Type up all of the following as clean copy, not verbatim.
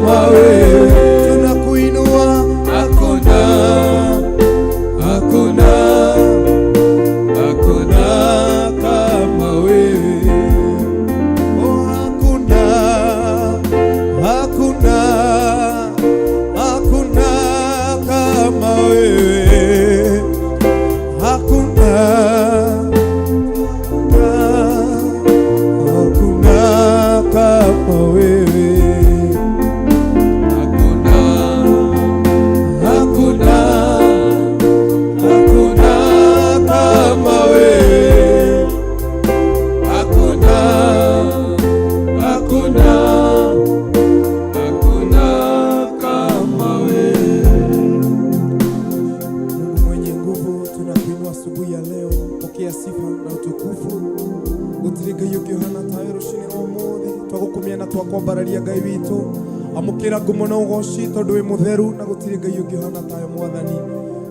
kama wewe. Tunakuinua, hakuna, hakuna, hakuna kama wewe. Oh, hakuna, hakuna, hakuna kama wewe. Hakuna, hakuna, hakuna kama wewe. Hakuna, hakuna, hakuna kama wewe. Hakuna, hakuna, hakuna kama wewe. Mungu mwenye nguvu, tunakuinua asubuhi ya leo. Pokea sifa na utukufu. Gũtirĩ Ngai ũngĩ ũhana tawe rũcinĩ rwa ũmũthĩ. Twagũkumia na twakwambararia, Ngai witũ. Amũkĩra ngumo na ũgoci, tondũ wĩ mũtheru na gũtirĩ Ngai ũngĩ ũhana tawe, Mwathani.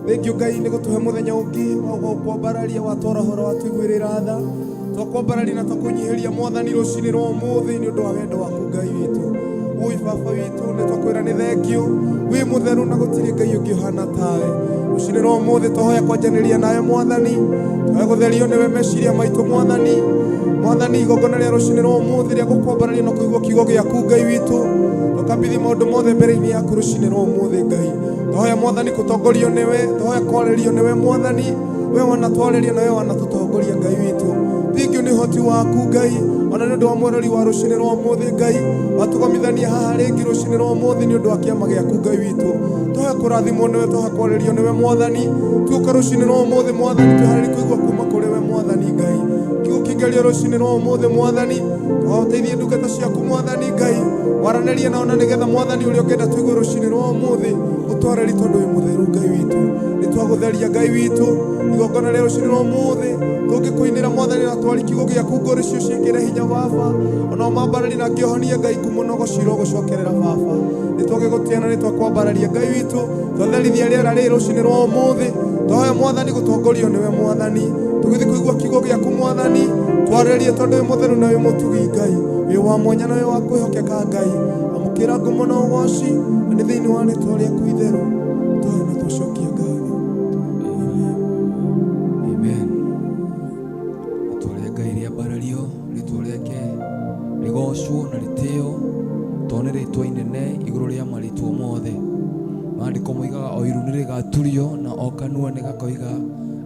Thengiũ, Ngai, nĩ gũtũhe mũthenya ũngĩ wa gũkwambararia, watwara horo, watũiguĩrĩra tha. Twakwambararia na twakũnyihĩria, Mwathani, rũcinĩ rwa ũmũthĩ nĩ ũndũ wa wendo waku, Ngai witũ. Ũi Baba witũ, nĩ twakwĩra nĩ thengiũ, wĩ mũtheru na gũtirĩ Ngai ũngĩ ũhana tawe. Rũcinĩ rwa ũmũthĩ twahoya kwanjanĩria nawe, Mwathani. Twahoya gũtherio nĩwe meciria maitũ, Mwathani. Mwathani, igongona rĩa rũcinĩ rwa ũmũthĩ rĩa gũkwambararia na kũigua kiugo gĩaku, Ngai witũ, tũkambithi maũndũ mothe mbere-inĩ yaku rũcinĩ rwa ũmũthĩ, Ngai. Twahoya, Mwathani, gũtongorio nĩwe. Twahoya kwarĩrio nĩwe, Mwathani. We wanatwarĩria na we wanatũtongoria, Ngai witũ. Thengiũ nĩ ũhoti waku, Ngai, ona nĩ ũndũ wa mwerori wa rũcinĩ rwa ũmũthĩ. Ngai, watũgomithania haha rĩngĩ rũcinĩ rwa ũmũthĩ nĩ ũndũ wa kĩama gĩaku, Ngai witũ. Twahoya kũrathimwo nĩwe, twahoya kwarĩrio nĩwe, Mwathani. Tuoka rũcinĩ rwa ũmũthĩ, Mwathani, twĩharĩrie kũigua kuma kũrĩ we, Mwathani Ngai. Kiugo kĩngĩario rũcinĩ rwa ũmũthĩ, Mwathani, twateithie ndungata ciaku, Mwathani Ngai, waranĩrie nao, na nĩgetha, Mwathani, ũrĩa ũngĩenda tũigue rũcinĩ rwa ũmũthĩ ũtwarĩri, tondũ wĩ mũtheru, Ngai witũ. Nĩ twagũtheria, Ngai witũ, igongona rĩa rũcinĩ rwa ũmũthĩ. Tũngĩkũinĩra, Mwathani, na twari kiugo gĩaku ngoro icio ciĩkĩre hinya, Baba, ona ũmambararie na ngĩohonie. Ngai, ngumo na ũgocirwo gũcokerera, Baba. Nĩ twagĩgũtĩa na nĩ twakwambararia, Ngai witũ. Twatherithia rĩera rĩrĩ rũcinĩ rwa ũmũthĩ. Twahoya, Mwathani, gũtongorio nĩwe, Mwathani. Tũgĩthiĩ kũigua kiugo gĩaku, Mwathani, twarĩrie, tondũ wĩ mũtheru na wĩ mũtugi, Ngai, wĩ wa mwanya na wĩ wa kwĩhokeka. Ngai, amũkĩra ngumo na ũgoci, na nĩ thĩinĩ wa rĩtwa rĩaku itheru twahoya na twacokia ngatho. Amen. Amen. Rĩtwa rĩa Ngai rĩambarario, rĩtwa rĩake rĩgocwo na rĩtĩo, tondũ nĩ rĩtwa inene igũrũ rĩa marĩtwa mothe. Maandĩko moigaga o iru nĩ rĩgaturio na o kanua nĩ gakoiga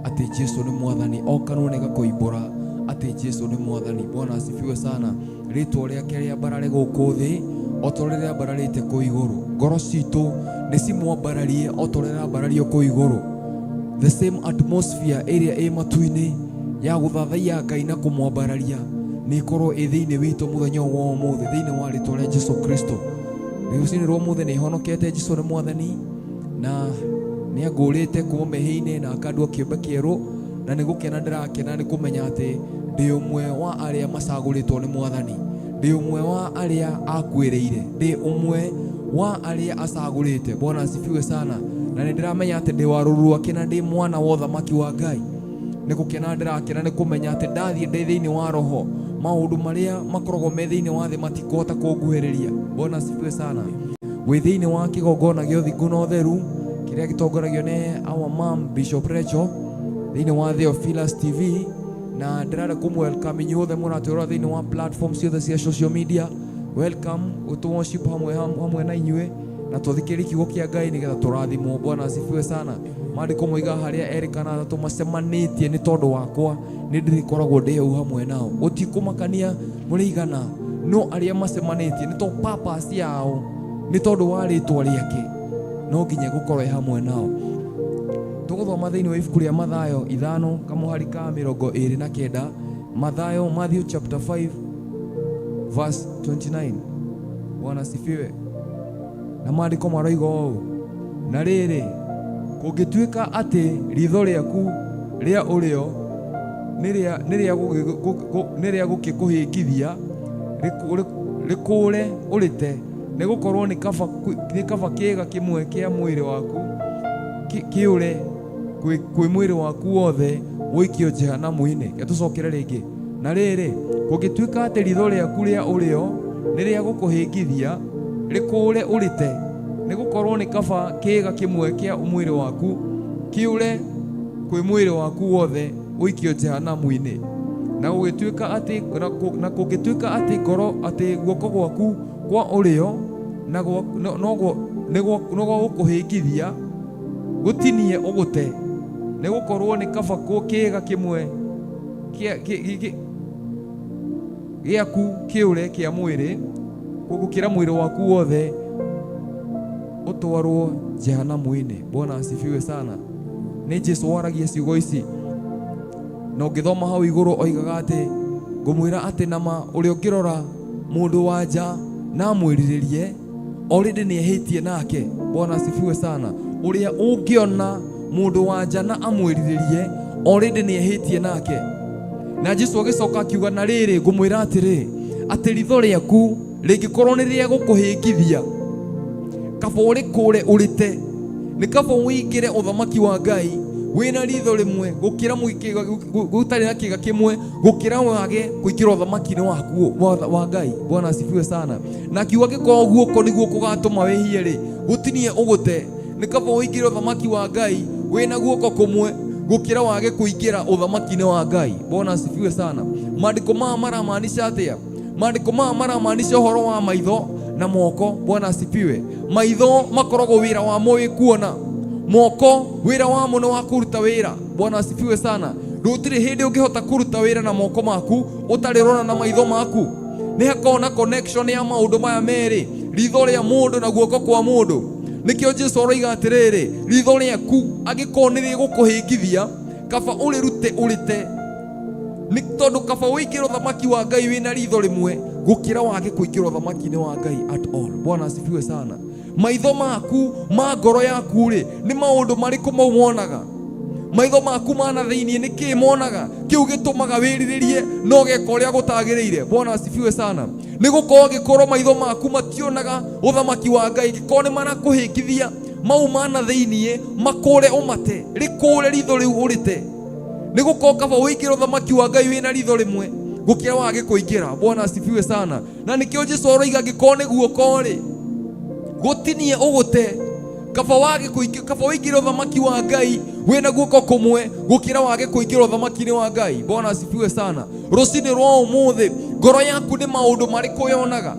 atĩ Jesu nĩ Mwathani, o kanua nĩ gakoimbũra atĩ Jesu nĩ Mwathani. Bwana asifiwe sana. Rĩtwa rĩake rĩambarare gũkũ thĩ o ta ũrĩa rĩambararĩte kũu igũrũ. Ngoro citũ nĩ cimwambararie o ta ũrĩa rĩambarario kũu igũrũ. The same atmosphere ĩrĩa ĩ matu-inĩ ya gũthathaiya Ngai na kũmwambararia nĩ ĩkorwo ĩ thĩinĩ witũ mũthenya ũyũ wa ũmũthĩ, thĩinĩ wa rĩtwa rĩa Jesu Kristo. Rũcinĩ rwa ũmũthĩ nĩ honokete. Jesu nĩ Mwathani na nĩ angũrĩte kuma mehia-inĩ na akandua kĩũmbe kĩerũ, na nĩ gũkena ndĩrakena nĩ kũmenya atĩ ndĩ ũmwe wa arĩa macagũrĩtwo nĩ Mwathani, ndĩ ũmwe wa arĩa akuĩrĩire, ndĩ ũmwe wa arĩa acagũrĩte. Bwana asifiwe sana. Na nĩ ndĩramenya atĩ ndĩ wa rũru rwake na ndĩ mwana wa ũthamaki wa Ngai. Nĩ gũkena ndĩrakena nĩ kũmenya atĩ ndathiĩ ndĩ thĩinĩ wa roho, maũndũ marĩa makoragwo me thĩinĩ wa thĩ matikũhota kũnguhĩrĩria. Bwana asifiwe sana. Wĩ thĩinĩ wa kĩgongona gĩa ũthingu na ũtheru kĩrĩa gĩtongoragio nĩ our mom, Bishop Rachel, thĩinĩ wa Theophilus TV, na ndĩrenda kũmwelcome inyuothe mũratwĩrora thĩinĩ wa platform ciothe cia social media. Welcome ũtũ worship hamwe hamwe na inyuĩ na tũthikĩrĩrie kiugo kĩa Ngai nĩgetha tũrathimwo. Bwana asifiwe sana. Maandĩko moiga harĩa erĩ kana atatũ macemanĩtie nĩ tondũ wakwa, nĩ ndĩrĩkoragwo ndĩ hau hamwe nao. Gũtikũmakania mũrĩ igana, no arĩa macemanĩtie nĩ tondũ purpose yao nĩ tondũ wa rĩtwa rĩake, no nginya gũkorwo ĩ hamwe nao. Tũgũthoma thĩinĩ wa ibuku rĩa Mathayo 5 kamũhari ka 29. Mathayo, Matthew chapter 5 verse 29. Bwana asifiwe. Na maandĩko maroiga ũũ: "Na rĩrĩ, kũngĩtuĩka atĩ riitho rĩaku rĩa ũrĩo nĩ rĩa gũkĩkũhĩngithia, rĩkũũre ũrĩte, nĩ gũkorwo nĩ kaba kĩĩga kĩmwe kĩa mwĩrĩ waku kĩũre kwĩ mwĩrĩ waku wothe ũikio jehanamu-inĩ." Reke tũcokere rĩngĩ. "Na rĩrĩ, kũngĩtuĩka atĩ riitho rĩaku rĩa ũrĩo nĩ rĩa gũkũhĩngithia, Rĩkũũre ũrĩte, nĩ gũkorwo nĩ kaba kĩĩga kĩmwe kĩa mwĩrĩ waku kĩũre kwĩ mwĩrĩ waku wothe ũikio jehanamu-inĩ. Na gũgĩtuĩka atĩ na kũ- na kũngĩtuĩka atĩ ngoro atĩ guoko gwaku kwa ũrĩo na gwa- no- no gwa- nĩ gwa nĩ gwa gũkũhĩngithia gũtinie ũgũte, nĩ gũkorwo nĩ kaba kũ- kĩĩga kĩmwe kĩa- kĩ- gĩ- gĩ- gĩaku kĩũre kĩa mwĩrĩ gũkĩra mwĩrĩ waku wothe ũtwarwo jehanamu-inĩ. Bwana asifiwe sana. Nĩ Jesu waragia ciugo ici, na ũngĩthoma hau igũrũ oigaga atĩ ngũmwĩra atĩ nama ũrĩa ũngĩrora mũndũ wa nja na amwĩrirĩrie already nĩ ehĩtie nake. Bwana asifiwe sana. Ũrĩa ũngĩona mũndũ wa nja na amwĩrirĩrie already nĩ ehĩtie nake. Na Jesu agĩcoka akiuga, na rĩrĩ ngũmwĩra atĩrĩ, atĩ ritho rĩaku rĩngĩkorwo nĩ rĩa gũkũhĩngithia, kaba ũrĩkũre ũrĩte, nĩ kaba ũingĩre ũthamaki wa Ngai wĩna ritho rĩmwe gũkĩra gũtarĩ na kĩga kĩmwe, gũkĩra wage kũingĩra ũthamaki-inĩ waku wa Ngai. Bwana asifiwe sana. Na akiuga angĩkorwo guoko nĩguo kũgatũma wĩhie rĩ, gũtinie ũgũte, nĩ kaba ũingĩre ũthamaki wa Ngai wĩna guoko kũmwe gũkĩra wage kũingĩra ũthamaki-inĩ wa Ngai. Bwana asifiwe sana. Maandĩko maya maramaanisha atĩa? Maandĩko maya maramaanisha ũhoro wa maitho na moko. Bwana asifiwe. Maitho makoragwo wĩra wamo wĩ kuona, moko wĩra wamo nĩ wa kũruta wĩra. Bwana asifiwe sana. Gũtirĩ hĩndĩ ũngĩhota kũruta wĩra na moko maku ũtarĩ ũrona na maitho maku. Nĩ hakoragwo na connection ya maũndũ maya merĩ, ritho rĩa mũndũ na guoko kwa mũndũ. Nĩkĩo Jesu aroiga atĩrĩrĩ, ritho rĩaku angĩkorwo nĩ rĩgũkũhĩngithia, kaba ũrĩrute ũrĩte, nĩ tondũ kaba ũingĩre ũthamaki wa Ngai wĩna ritho rĩmwe gũkĩra wage kũingĩra ũthamaki-inĩ wa Ngai at all. Bwana asifiwe sana. Maitho maku ma ngoro yaku rĩ, nĩ maũndũ marĩkũ mau wonaga? Maitho maku ma na thĩinĩ nĩ kĩĩ monaga kĩu gĩtũmaga wĩrirĩrie na ũgeka ũrĩa gũtagĩrĩire? Bwana asifiwe sana. Nĩ gũkorwo angĩkorwo maitho maku mationaga ũthamaki wa Ngai, angĩkorwo nĩ marakũhĩngithia, mau ma na thĩinĩ makũre ũmate, rĩkũre ritho rĩu ũrĩte. Nĩ gũkorwo kaba ũingĩre ũthamaki wa Ngai wĩna ritho rĩmwe gũkĩra wage kũingĩra. Bwana asifiwe sana. Na nĩkĩo Jesu aroiga angĩkorwo nĩ guoko rĩ, gũtinie ũgũte, kaba wage kũingĩ, kaba ũingĩre ũthamaki wa Ngai wĩna guoko kũmwe gũkĩra wage kũingĩra ũthamaki-inĩ wa Ngai. Bwana asifiwe sana. Rũcinĩ rwa ũmũthĩ, ngoro yaku nĩ maũndũ marĩkũ yonaga?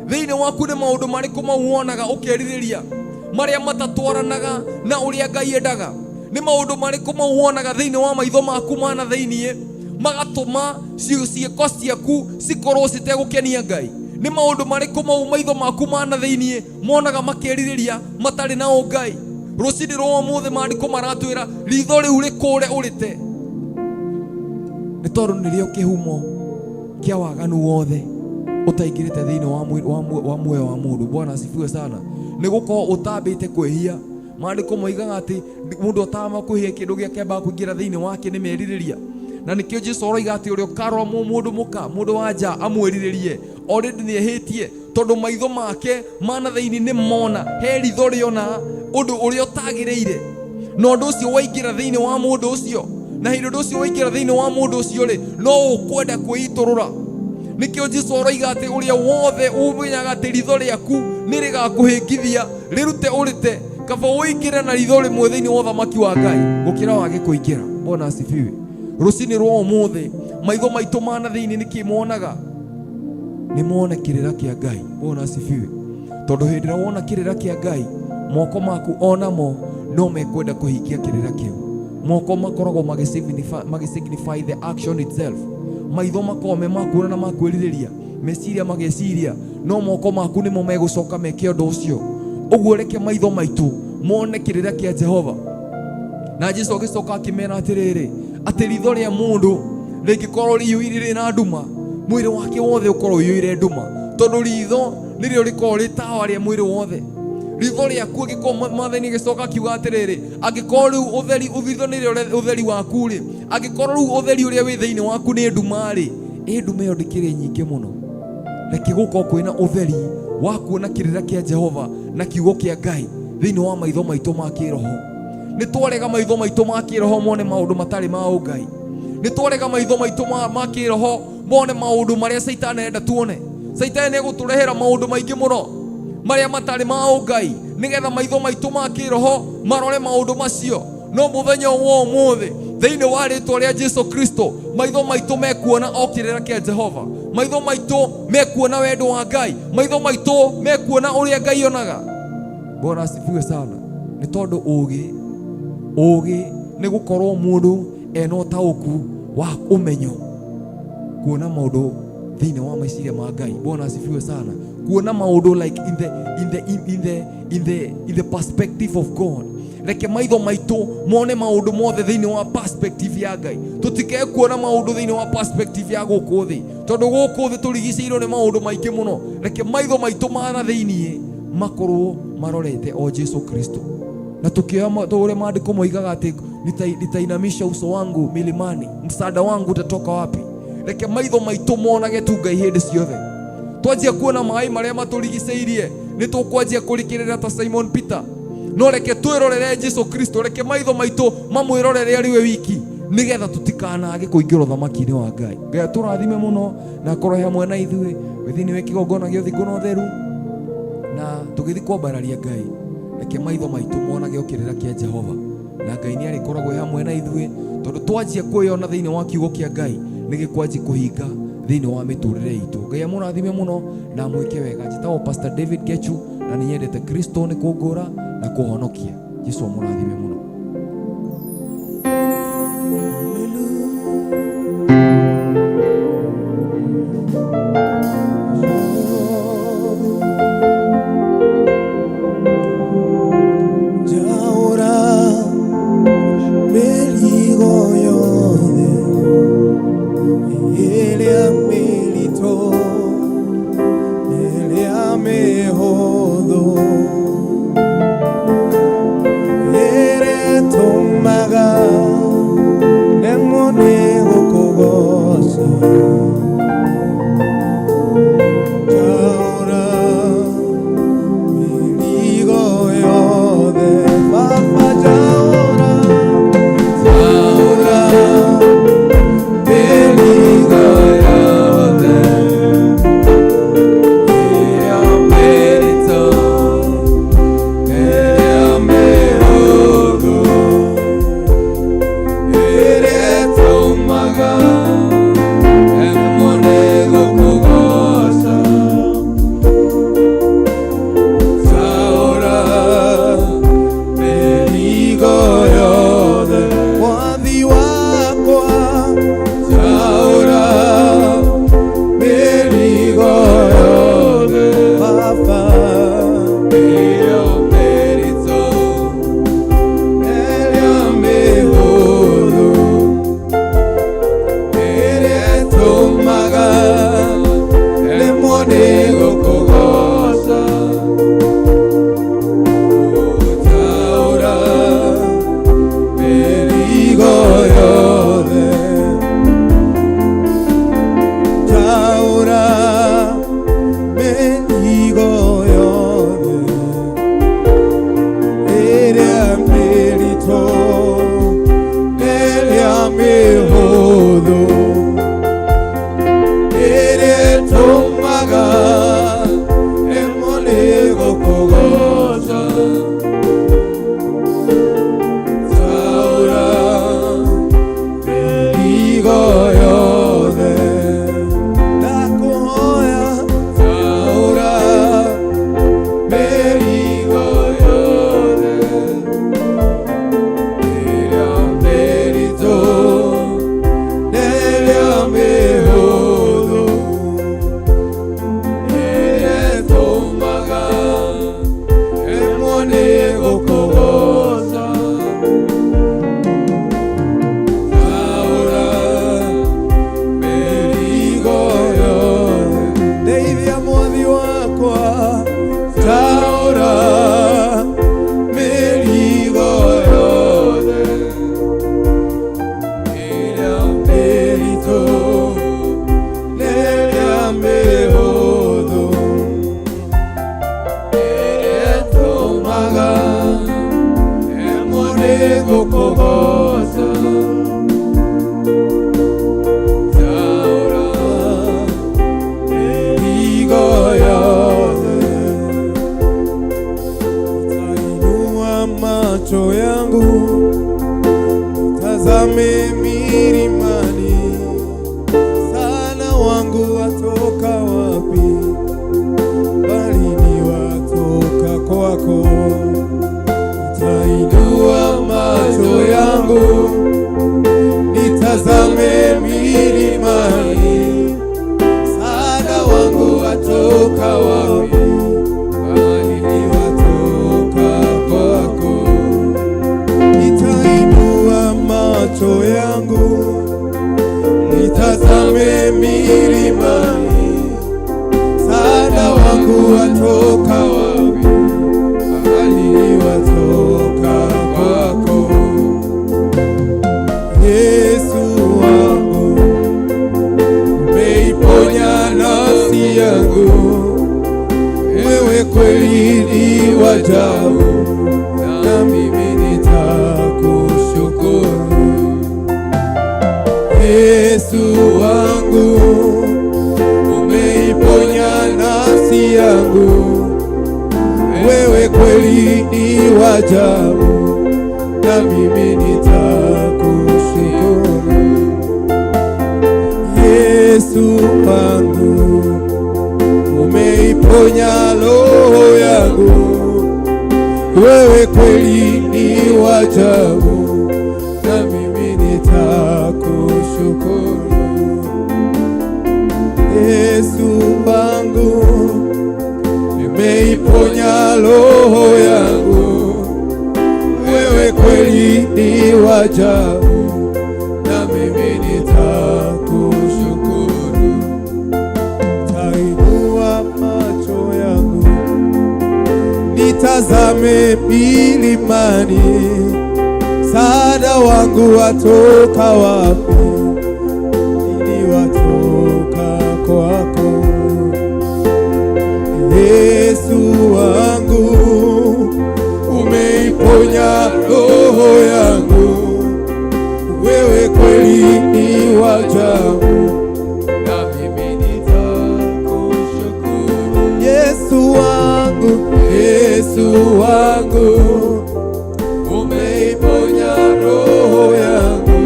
Thĩinĩ waku nĩ maũndũ marĩkũ mau wonaga ũkerirĩria, marĩa matatwaranaga na ũrĩa Ngai endaga? Nĩ maũndũ marĩkũ mau wonaga thĩinĩ wa maitho maku ma na thĩinĩ magatũma ciĩko ciaku cikorwo citegũkenia Ngai? Nĩ maũndũ marĩkũ mau maitho maku ma na thĩinĩ monaga makĩrirĩria matarĩ na ũngai? Rũcinĩ rwa ũmũthĩ maandĩko maratwĩra ritho rĩu rĩkũre ũrĩte, nĩ tondũ nĩrĩo kĩhumo kĩa waganu wothe ũtaingĩrĩte thĩinĩ wa muoyo wa mũndũ. Bwana asifiwe sana. Nĩ gũkorwo ũtambĩte kwĩhia. Maandĩko moigaga atĩ mũndũ atamba kwĩhia kĩndũ gĩake ambaga kũingĩra thĩinĩ wake nĩ merirĩria. Na nĩkĩo Jesu aroiga atĩ ũrĩa ũkarora mũndũ mũka, mũndũ wa nja amwĩrirĩrie, already nĩ ehĩtie, tondũ maitho make ma na thĩinĩ nĩ mona, he ritho rĩona ũndũ ũrĩa ũtagĩrĩire, na ũndũ ũcio waingĩra thĩinĩ wa mũndũ ũcio, na hĩndĩ ũndũ ũcio waingĩra thĩinĩ wa mũndũ ũcio rĩ, no ũkwenda kwĩitũrũra. Nĩkĩo Jesu aroiga atĩ ũrĩa wothe ũmenyaga atĩ ritho rĩaku nĩ rĩgakũhĩngithia, rĩrute ũrĩte, kaba ũingĩre na ritho rĩmwe thĩinĩ wa ũthamaki wa Ngai gũkĩra wage kũingĩra. Bwana asifiwe. Rũcinĩ rwa ũmũthĩ maitho maitũ ma na thĩinĩ nĩkĩ monaga? Nĩ mone kĩrĩra kĩa Ngai. Bwana asifiwe. Tondũ hĩndĩ ĩrĩa wona kĩrĩra kĩa Ngai, moko maku onamo no mekwenda kũhingia kĩrĩra kĩu. Moko makoragwo magĩ signify the action itself. Maitho makoragwo me ma kuona na ma kwĩrirĩria, meciria mageciria, no moko maku nĩmo megũcoka meke ũndũ ũcio. Ũguo reke maitho maitũ mone kĩrĩra kĩa Jehova. Na Jesu agĩcoka akĩmera atĩrĩrĩ, atĩ ritho rĩa mũndũ rĩngĩkorwo rĩiyũire rĩ na nduma, mwĩrĩ wake wothe ũkorwo ũiyũire nduma, tondũ ritho nĩrĩo rĩkoragwo rĩ tawa rĩa mwĩrĩ wothe. Ritho rĩaku angĩkorwo Mwathani agĩcoka akiuga atĩrĩrĩ, angĩkorwo rĩu ũtheri, ritho nĩrĩo ũtheri waku rĩ, angĩkorwo rĩu ũtheri ũrĩa wĩ thĩinĩ waku nĩ nduma rĩ, ĩ nduma ĩyo ndĩkĩrĩ nyingĩ mũno. Reke gũkorwo kwĩna ũtheri wa kuona kĩrĩra kĩa Jehova na kiugo kĩa Ngai thĩinĩ wa maitho maitũ ma kĩroho. Nĩ twarega maitho maitũ ma kĩroho mone maũndũ matarĩ ma ũngai. Nĩ twarega maitho maitũ ma kĩroho mone maũndũ marĩa Caitani arenda tuone. Caitani nĩ egũtũrehera maũndũ maingĩ mũno. Marĩa matarĩ ma ũngai, nĩgetha maitho maitũ ma kĩroho marore maũndũ macio. No mũthenya wa ũmũthĩ, thĩinĩ wa rĩtwa rĩa Jesu Kristo, maitho maitũ mekuona o kĩrĩra kĩa Jehova, maitho maitũ mekuona wendo wa Ngai, maitho maitũ mekuona ũrĩa Ngai onaga. Bwana asifiwe sana. Nĩ tondũ ũũgĩ, ũũgĩ nĩ gũkorwo mũndũ ena ũtaũku wa ũmenyo, kuona maũndũ thĩinĩ wa meciria ma Ngai. Bwana asifiwe sana. Kuona maũndũ like in the perspective of God. Reke maitho maitũ mone maũndũ mothe thĩinĩ wa perspective ya Ngai. Tũtikae kuona maũndũ thĩinĩ wa perspective ya gũkũ thĩ, tondũ gũkũ thĩ tũrigicĩirwo nĩ maũndũ maingĩ mũno. Reke maitho maitũ mana thĩinĩ makorwo marorete o Jesu Kristo, na tukioya ũrĩa maandĩko moigaga atĩ nitainamisha uso wangu milimani, msaada wangu utatoka wapi? Reke maitho maitũ monage tu Ngai hĩndĩ ciothe. Twanjia kuona maĩ marĩa matũrigicĩirie, nĩ tũkwanjia kũrikĩrĩra ta Simon Peter. No reke twĩrorere Jesu Kristo, reke maitho maitũ mamwĩrorere arĩ we wiki, nĩgetha tũtikanage kũingĩra ũthamaki-inĩ wa Ngai. Ngai atũrathime mũno na akorwo hamwe na ithuĩ thĩinĩ wa kĩgongona gĩa ũthingu na ũtheru, na tũgĩthiĩ kwambararia Ngai, reke maitho maitũ monage o kĩrĩra kĩa Jehova, na Ngai nĩ arĩkoragwo e hamwe na ithuĩ, tondũ twanjia kwĩyona thĩinĩ wa kiugo kĩa Ngai, nĩ gĩkwanjia kũhinga thĩinĩ wa mĩtũrĩre itũ. Ngai amũrathime mũno na amwĩke wega. Njĩtagwo Pastor David Gechu, na nĩ nyendete Kristo nĩ kũngũra na kũhonokia. Jesu amũrathime mũno. Njaũra mĩrigo yothe ĩrĩa mĩritũ, ĩrĩa mĩhũthũ, ĩrĩa ĩtũmaga nemwo nĩ gũkũgoca. Njaũra mĩrigo yothe, Baba, njaũra, njaũra mĩrigo yothe ĩrĩa mĩritũ, ĩrĩa mĩhũthũ, ĩrĩa ĩtũmaga nemwo nĩ gũkũgoca. Njaũra mĩrigo yothe, Mwathi wakwa, njaũra mĩrigo yothe, Baba, ĩrĩa mĩritũ, ĩrĩa mĩhũthũ, ĩrĩa ĩtũmaga nemwo nĩ gũkũgoca. Njaũra mĩrigo yothe, njaũra mĩrigo yothe. Macho yangu tazame milimani, sana wangu watoka wapi? Bali ni watoka kwako. Nitainua macho yangu nitazame milimani, msaada wangu watoka wapi? Bali ni watoka kwako. Nitainua macho yangu nitazame milimani, msaada wangu watoka wapi? Bali ni watoka kwako. Yesu wangu, umeiponya nafsi yangu, wewe kweli ni wa ajabu, na mimi nitakushukuru. Yesu wangu, umeiponya nafsi yangu, wewe kweli ni wa ajabu, na mimi nitakushukuru. Yesu wangu, umeiponya roho yangu, wewe kweli ni wa ajabu, na mimi nitakushukuru. Yesu wangu, umeiponya roho yangu, wewe kweli ni wa ajabu, na mimi nitakushukuru. Tainua macho yangu nitazame milimani, msaada wangu watoka wapi? Ni watoka kwako. Yesu wangu, umeiponya roho yangu, wewe kweli ni wa ajabu, Na mimi nitakushukuru. Yesu wangu, Yesu wangu, umeiponya roho yangu,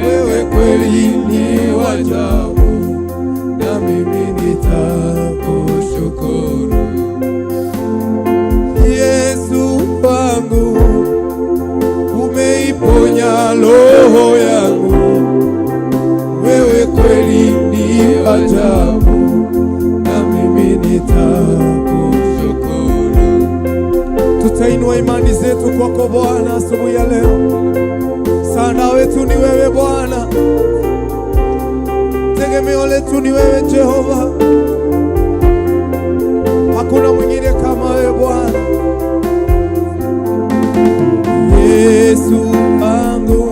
wewe kweli ni wa ajabu, na mimi nitakushukuru. Yesu wangu, umeiponya roho yangu, wewe kweli ni ajabu, na mimi nitakushukuru. Tutainua imani zetu kwako Bwana asubuhi ya leo. Msaada wetu ni wewe Bwana, tegemeo letu ni wewe Jehova, hakuna mwingine kama wewe Bwana. Yesu wangu,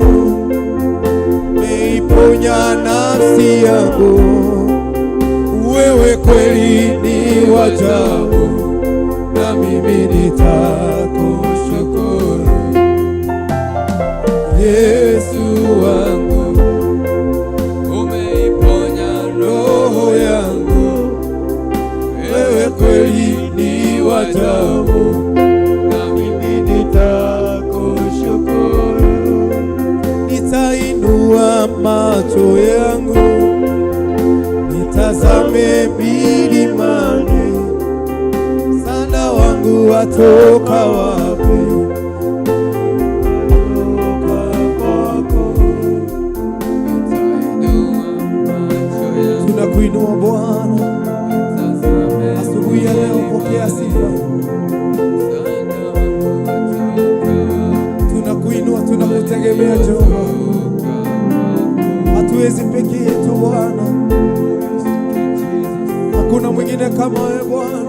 umeiponya nafsi yangu, wewe kweli ni wa ajabu, na mimi nitakushukuru. Yesu wangu, Umeiponya roho yangu, wewe kweli ni wa ajabu, na mimi nitakushukuru. Nitainua macho yangu nitazame milimani, msaada wangu watoka wapi? Toka kwako. Nitainua macho yangu Tunakuinua Bwana nitazame asubuhi ya leo, pokea sifa. Msaada wangu watoka wapi? Tunakuinua, tunakutegemea Jehova, hatuwezi peke yetu Bwana, hakuna mwingine kama wewe Bwana.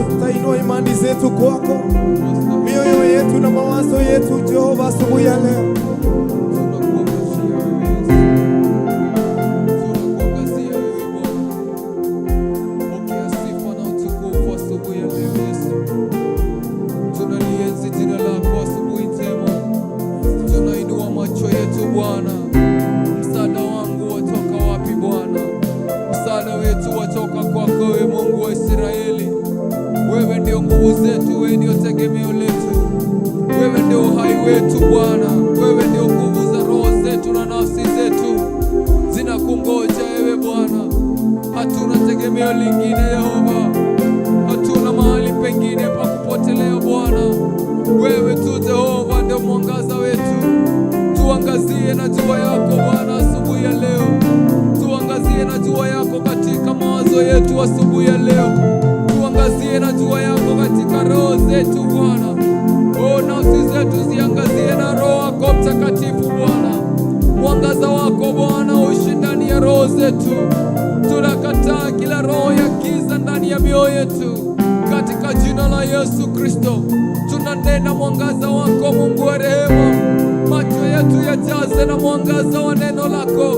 Tutainua imani zetu kwako, mioyo yetu na mawazo yetu Jehova, asubuhi ya leo. Tunakuangazia wewe Yesu. Tunakuangazia wewe Bwana. Pokea sifa na utukufu asubuhi ya leo Yesu. Tunalienzi jina lako asubuhi njema. Tunainua macho yetu Bwana. Msaada wangu watoka wapi Bwana? Msaada wetu watoka kwako wewe Mungu wa Israeli. Wewe ndio nguvu zetu. Wewe ndio tegemeo letu, wewe ndio uhai wetu Bwana, wewe ndio nguvu za roho zetu na nafsi zetu zinakungoja wewe Bwana. Hatuna tegemeo lingine Yehova, hatuna mahali pengine pa kupotelea Bwana. Wewe tu Jehova ndio mwangaza wetu. Tuangazie na jua yako Bwana asubuhi ya leo, tuangazie na jua yako katika mawazo yetu asubuhi ya leo, tuangazie na jua yako katika roho zetu Bwana. O, nafsi zetu ziangazie na Roho wako Mtakatifu Bwana. Mwangaza wako Bwana uishi ndani ya roho zetu. Tunakataa kila roho ya giza ndani ya mioyo yetu katika jina la Yesu Kristo. Tunanena mwangaza wako Mungu wa rehema, macho yetu yajaze na mwangaza wa neno lako,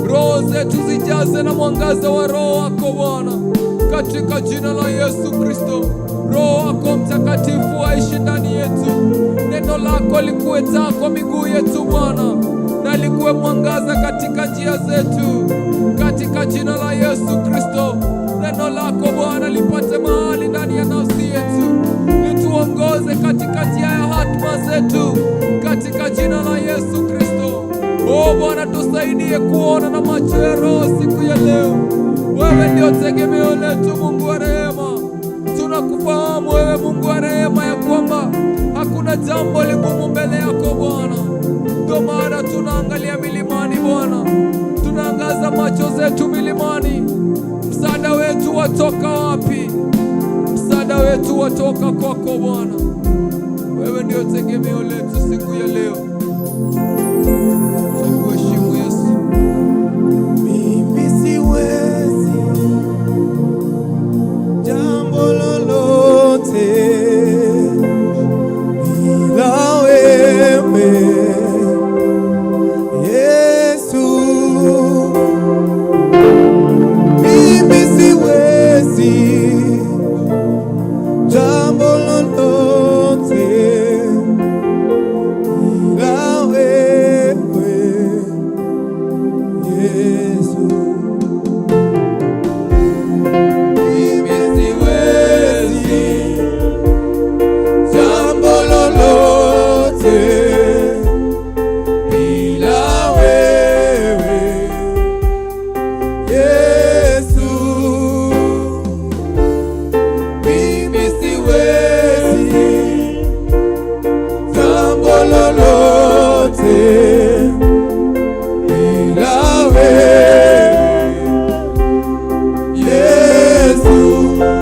roho zetu zijaze na mwangaza wa Roho wako Bwana, katika jina la Yesu Kristo. Roho wako Mtakatifu aishi ndani yetu, neno lako likuwe taa kwa miguu yetu Bwana, na likuwe mwangaza katika njia zetu, katika jina la Yesu Kristo. Neno lako Bwana lipate mahali ndani ya nafsi yetu, lituongoze katika njia ya hatima zetu, katika jina la Yesu Kristo. O Bwana, tusaidie kuona na macho ya roho siku ya leo. Wewe ndio tegemeo letu, Mungu wa rehema. Tunakufahamu wewe Mungu wa rehema, ya kwamba hakuna jambo ligumu mbele yako Bwana. Ndio maana tunaangalia milimani Bwana, tunaangaza macho zetu milimani. Msaada wetu watoka wapi? Msaada wetu watoka kwako Bwana. Wewe ndio tegemeo letu siku ya leo. Tukuheshimu Yesu. Mimi siwezi jambo lolote bila wewe Yesu. Mimi siwezi jambo lolote bila wewe Yesu. Mimi siwezi jambo lolote bila wewe Yesu. Mimi siwezi jambo lolote bila wewe Yesu.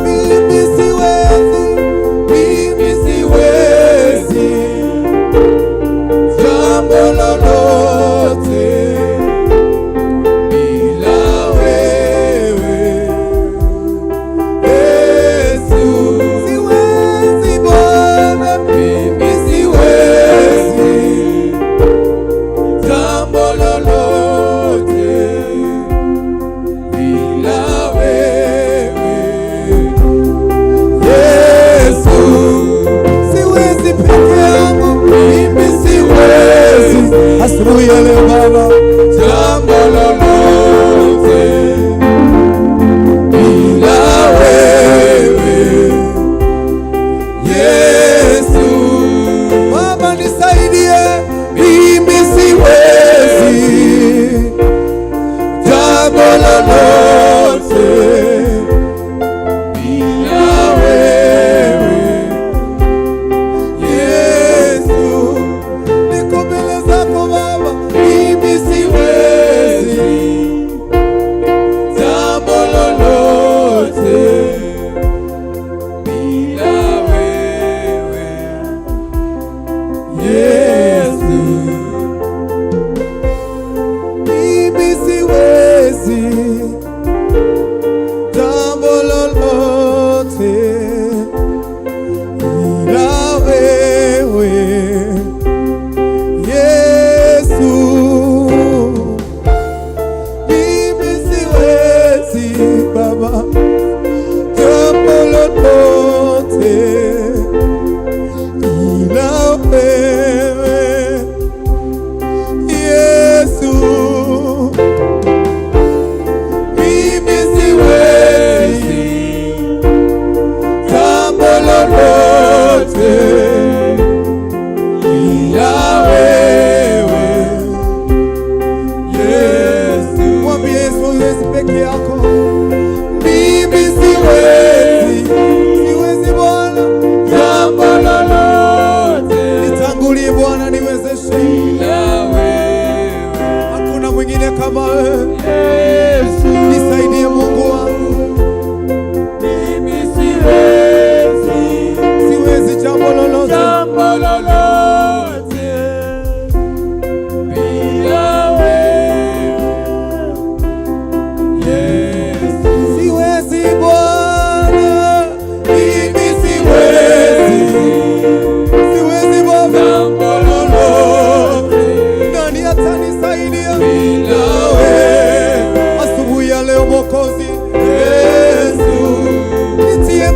Mimi siwezi, mimi siwezi jambo lolote bila wewe Yesu. Siwezi Bwana, mimi siwezi jambo lolote bila wewe Yesu. Siwezi peke yangu, mimi siwezi. Asubuhi ya leo Baba, jambo lolote bila wewe Yesu. Baba nisaidie, mimi siwezi jambo lolote bila wewe Yesu. Niko mbele zako Baba, mimi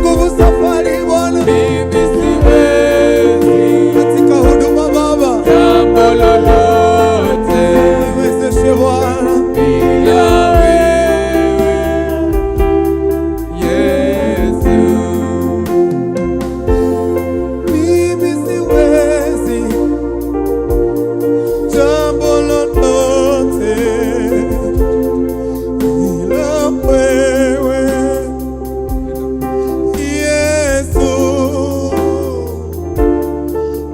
nguvu safari Bwana, Mimi siwezi katika huduma Baba, jambo lolote niwezeshe Bwana. bila wewe Yesu. Mimi siwezi jambo lolote bila wewe Yesu.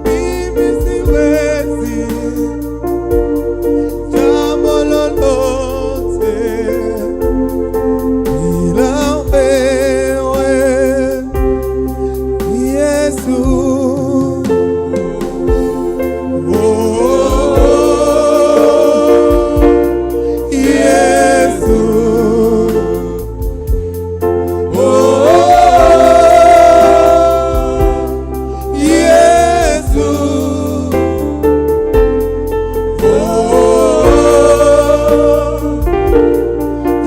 Mimi siwezi jambo lolote bila wewe Yesu. Oh, Yesu. Oh, Yesu. Oh,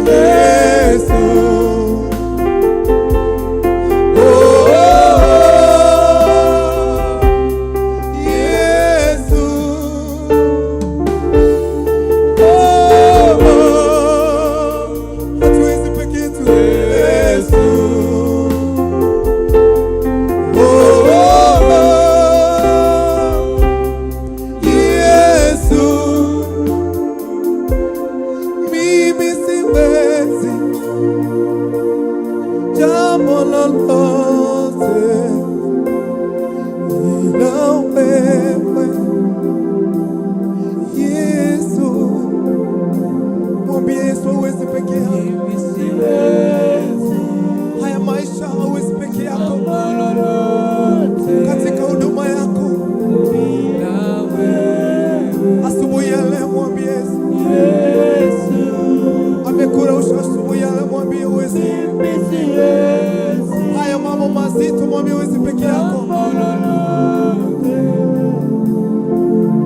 Yesu. Oh, Yesu. Oh, hatuwezi peke yetu. Yesu. Oh, Yesu. Mimi siwezi jambo lolote ila wewe Yesu. Mwambie Yesu hauwezi peke yako. Mimi siwezi Haya maisha hauwezi peke yako. jambo lolote Katika huduma yako bila wewe asubuhi ya leo, mwambie Yesu. Yesu. Amekurausha asubuhi ya leo, mwambie huwezi. Mimi siwezi Haya mambo mazito, mwambie huwezi peke yako. jambo lolote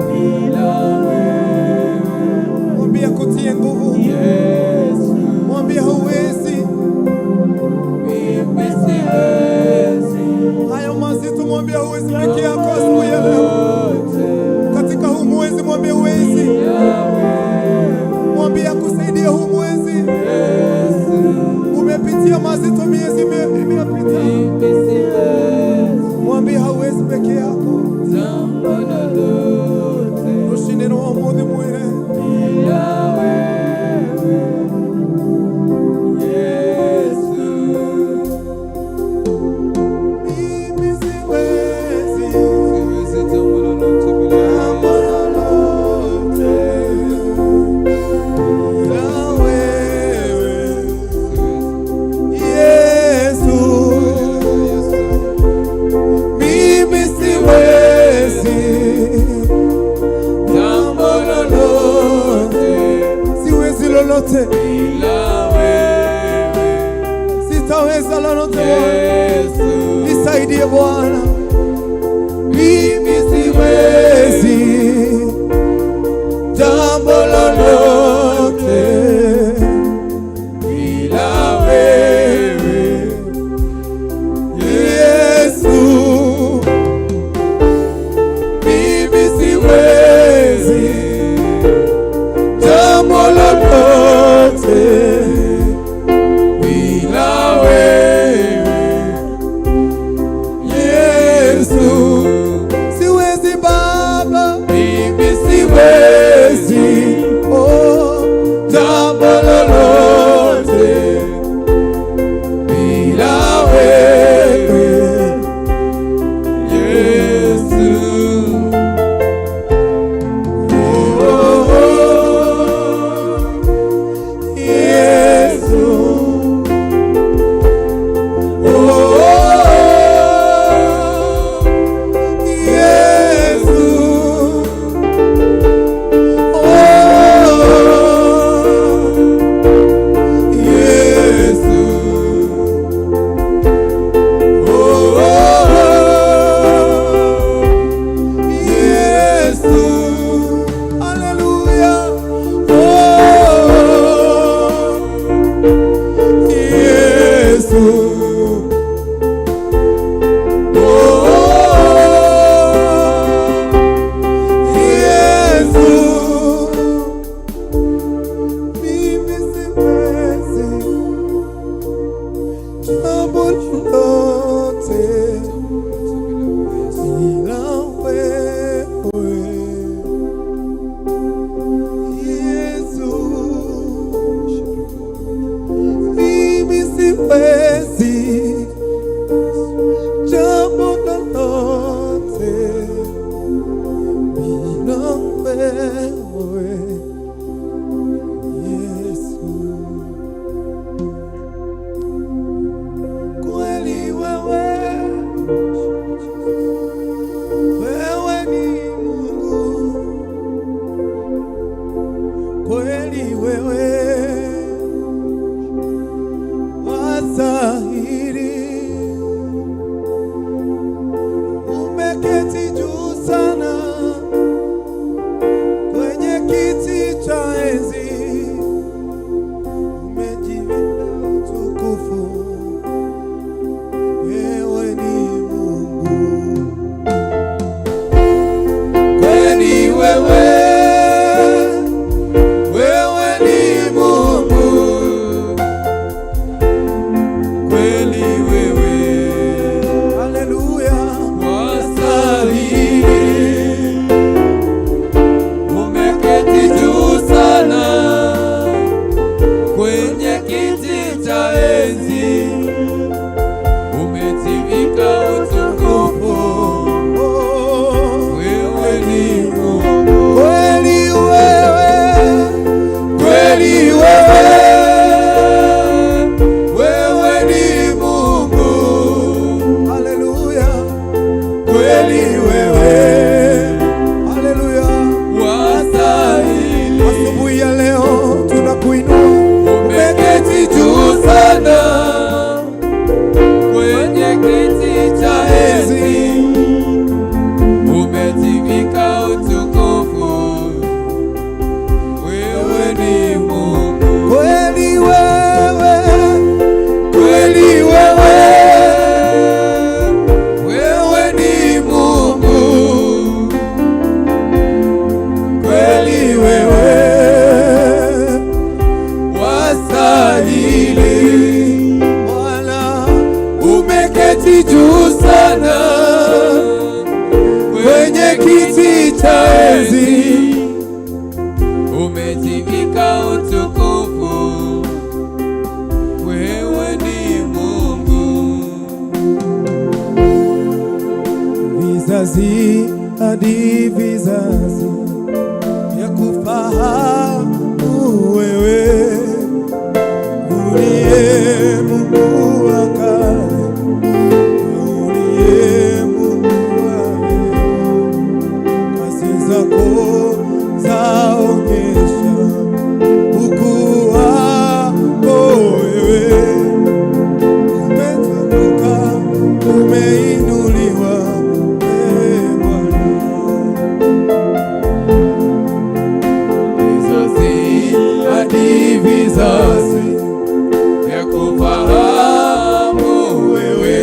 bila wewe Mwambie akutie nguvu, Yesu. mwambie hauwezi. Mimi siwezi Haya mazito, mwambie hauwezi peke yako asubuhi ya leo. lolote Katika huu mwezi, mwambie huwezi. bila wewe Mwambie akusaidie huu mwezi. Yesu. Umepitia mazito miezi imepita, Mimi siwezi mwambie hauwezi peke yako. jambo lolote Ushinde na uamuzi mwire. bila wewe Yesu. Mimi siwezi Siwezi jambo lolote bila jambo wewe. lolote bila wewe Yesu. Yesu. Mimi siwezi Jambo lolote siwezi lolote, bila wewe sitaweza lolote Bwana. Yesu. Nisaidie Bwana, mimi siwezi jambo lolote Bila wewe Yesu, mimi siwezi jambo lolote bila wewe Yesu, siwezi Baba. lolote bila wewe Yesu, mimi siwezi jambo lolote bila wewe Yesu. Kweli wewe, wewe ni Mungu, kweli wewe wastahili, umeketi juu sana kwenye kiti cha enzi, umejivika utukufu, wewe ni Mungu. Kweli wewe, wewe ni Mungu. Kweli wewe, Haleluya, wastahili. Umeketi juu sana kwenye kiti cha enzi, umetivika utukufu. oh, Wewe ni Mungu. kweli wewe, Kweli wewe, wewe ni Mungu. haleluya, Kweli wewe, haleluya. wastahili. Asubuhi ya leo tunakuinua, Umeketi juu sana kwenye kiti cha enzi, umetivika utukufu. Wewe ni Mungu. kweli wewe, Kweli wewe, wewe ni Mungu. Kweli wewe, wastahili. Bwana Umeketi juu sana kwenye kiti cha enzi, umetivika utukufu. Wewe ni Mungu. vizazi hadi vizazi ya kufahamu wewe uliye Mungu wa kale, uliye Mungu wa leo, kazi zako zaonyesha ukuu wako wewe umetukuka, umeinuliwa, ee Bwana. Vizazi hadi vizazi vya kufahamu wewe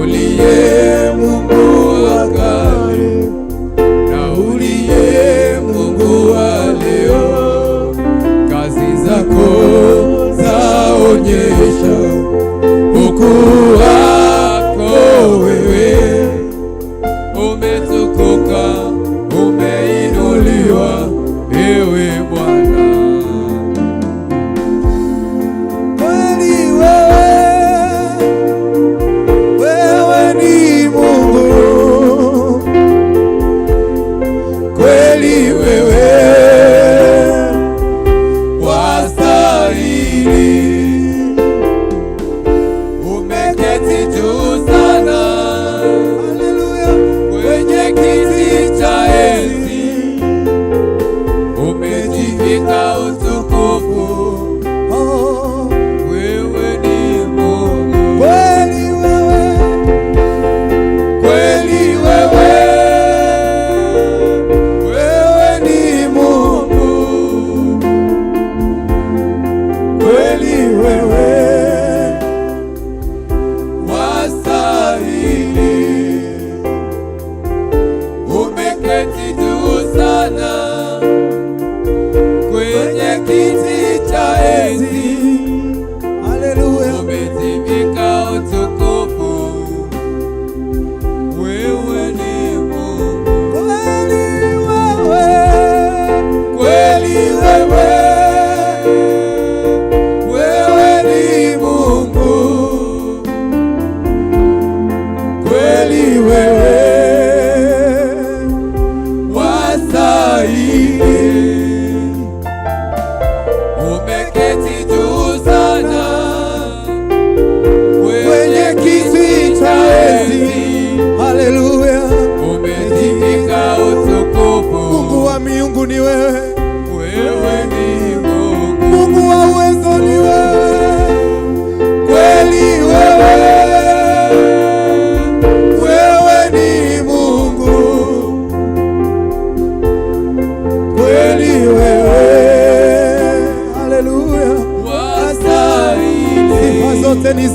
uliye Mungu wa kale na uliye Mungu wa leo, kazi zako zaonyesha ukuu wako wewe umetukuka, umeinuliwa, ewe Bwana. Kweli wewe, wewe ni Mungu, Kweli wewe wastahili, umeketi juu sana haleluya, kwenye kiti cha enzi, umejivika utukufu. oh, Wewe ni Mungu. kweli wewe, Kweli wewe, wewe ni Mungu. kweli wewe, Wastahili, umeketi juu sana kwenye kiti cha enzi, haleluya, umejivika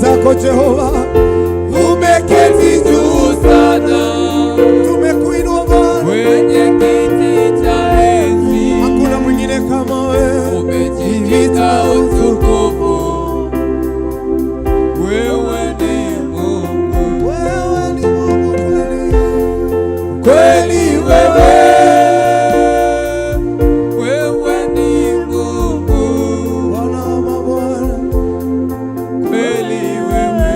zako Jehova. Umeketi juu sana Tumekuinua Bwana, kwenye kiti cha enzi, hakuna mwingine kama wewe. umejivika utukufu. Wewe ni Mungu Wewe ni Mungu kweli. kweli, wewe wewe ni Mungu Bwana wa mabwana, kweli, wewe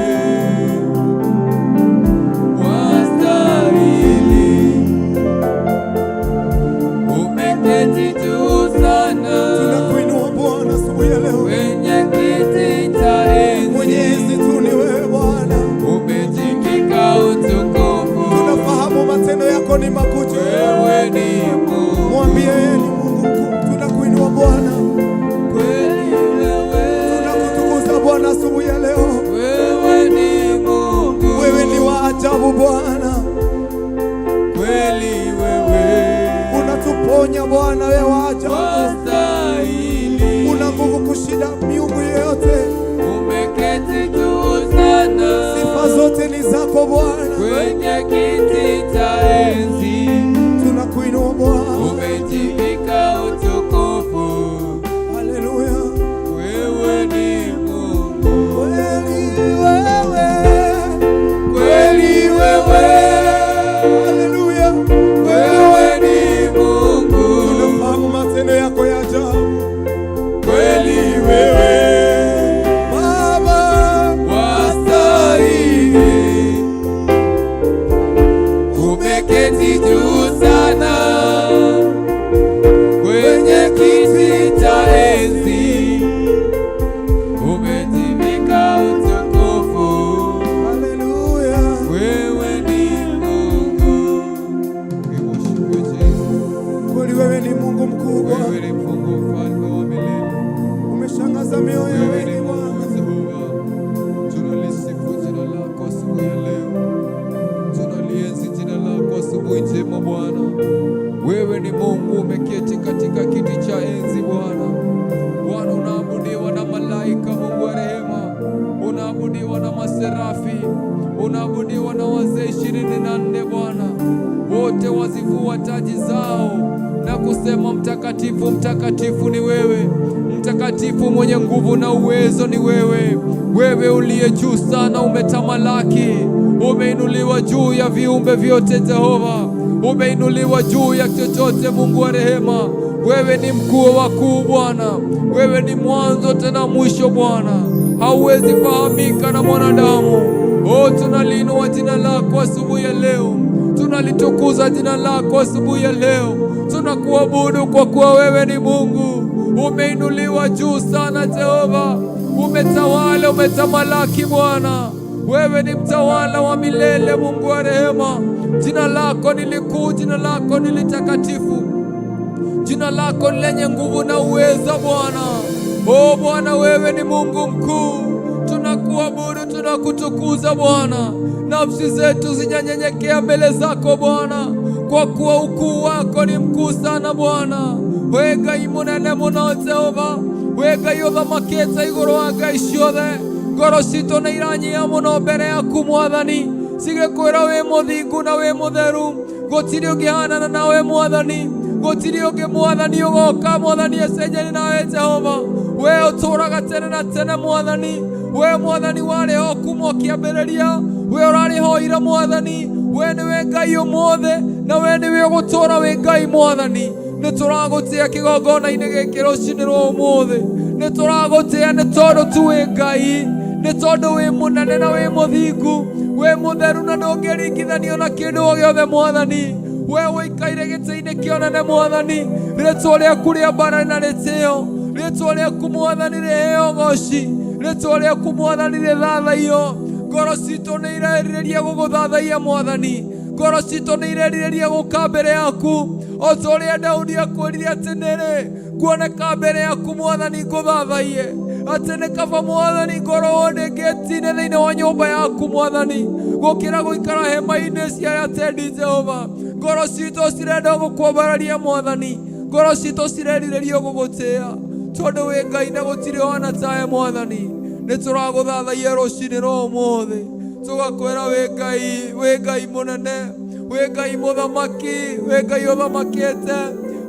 wastahili, umeketi juu sana tunakuinua Bwana asubuhi ya leo. kwenye kiti cha Mwenyezi enzi, tu ni wewe Bwana. umejivika utukufu. Tunafahamu matendo yako ni makuu. Wewe ni Mungu Mwambie yeye ni Mungu mkuu. Tunakuinua Bwana, kweli, wewe tunakutukuza Bwana asubuhi ya leo. wewe ni Mungu Wewe ni wa ajabu Bwana, kweli, wewe unatuponya Bwana, wewe wa ajabu, wastahili, una nguvu kushinda miungu yoyote. umeketi juu sana Sifa zote ni zako Bwana, kwenye kiti cha enzi, tunakuinua Bwana. umejivika utukufu. Haleluya, Wewe ni Mungu kweli wewe, kweli, wewe haleluya, wewe ni Mungu tunafahamu matendo yako ya ajabu kweli, wewe Baba. wastahili, umeketi juu sana kwenye kiti cha enzi, umejivika utukufu. Haleluya. Wewe ni Mungu. We worship you, Jesus. Kweli wewe ni Mungu mkuu Wewe Bwana, ni Mungu mfalme wa milele. umeshangaza mioyo ya Wewe ni wengi Mungu Bwana. Jehova. Tunalisifu jina lako asubuhi ya leo, tunalienzi jina lako asubuhi njema Bwana. Wewe ni Mungu umeketi katika kiti cha enzi Bwana. Bwana, unaabudiwa na malaika, Mungu wa rehema, unaabudiwa na maserafi, unaabudiwa na wazee 24 Bwana, wote wazivua taji zao na kusema mtakatifu, mtakatifu ni wewe, mtakatifu mwenye nguvu na uwezo ni wewe, wewe uliye juu sana, umetamalaki, umeinuliwa juu ya viumbe vyote Jehova, umeinuliwa juu ya chochote, Mungu wa rehema. Wewe ni mkuu wa wakuu Bwana, wewe ni mwanzo tena mwisho Bwana, hauwezi fahamika na mwanadamu. Oh, tunaliinua jina lako asubuhi ya leo, tunalitukuza jina lako asubuhi ya leo, tunakuabudu kwa kuwa wewe ni Mungu. Umeinuliwa juu sana Jehova, umetawala, umetamalaki Bwana. Wewe ni mtawala wa milele, Mungu wa rehema. Jina lako ni likuu, jina lako ni litakatifu, jina lako ni lenye nguvu na uweza Bwana. O Bwana, wewe ni Mungu mkuu, tunakuabudu, tunakutukuza Bwana. Nafsi zetu zinanyenyekea mbele zako Bwana, kwa kuwa ukuu wako ni mkuu sana Bwana. We Ngai mũnene mũno Jehova, we Ngai ũthamakĩte igũrũ wa ngai ciothe. Ngoro citũ nĩ iranyia mũno mbere yaku Mwathani, cigĩkwĩra wĩ mũthingu na wĩ mũtheru. Gũtirĩ ũngĩhanana nawe Mwathani, gũtirĩ ũngĩ Mwathani ũgoka Mwathani acenjani nawe Jehova. We ũtũũraga tene na tene Mwathani, we Mwathani warĩ ho kuma o kĩambĩrĩria, we ũrarĩ ho ira Mwathani, we nĩwe Ngai ũmũthĩ na we nĩwe ũgũtũũra wĩ Ngai Mwathani. Nĩ tũragũtĩa kĩgongona-inĩ gĩkĩ rũcinĩ rwa ũmũthĩ, nĩ tũragũtĩa nĩ tondũ tu wĩ Ngai, nĩ tondũ wĩ mũnene na wĩ mũthingu, wĩ mũtheru na ndũngĩringithanio na kĩndũ o gĩothe Mwathani. We ũikaire gĩtĩ-inĩ kĩa ũnene Mwathani, rĩtwa rĩaku rĩa mbara na rĩtĩo, rĩtwa rĩaku Mwathani rĩheo goci, rĩtwa rĩaku Mwathani rĩthathaiyo. Ngoro citũ nĩ irerirĩria gũgũthathaiya Mwathani, ngoro citũ nĩ irerirĩria gũka mbere yaku o ta ũrĩa Daudi akwĩrire atĩ nĩrĩ nguoneka mbere yaku Mwathani ngũthathaiye, atĩ nĩ kaba Mwathani ngorwo ndĩ ngĩti-inĩ thĩinĩ wa nyũmba yaku Mwathani gũkĩra gũikara hema-inĩ cia atendi Jehova. Ngoro citũ cirenda gũkwambararia Mwathani, ngoro citũ cirerirĩria gũgũtĩa tondũ wĩ Ngai na gũtirĩ wana tawe Mwathani. Nĩ tũragũthathaia rũcinĩ rwa ũmũthĩ, tũgakwĩra wĩ Ngai, wĩ Ngai mũnene, wĩ Ngai mũthamaki, wĩ Ngai ũthamakĩte,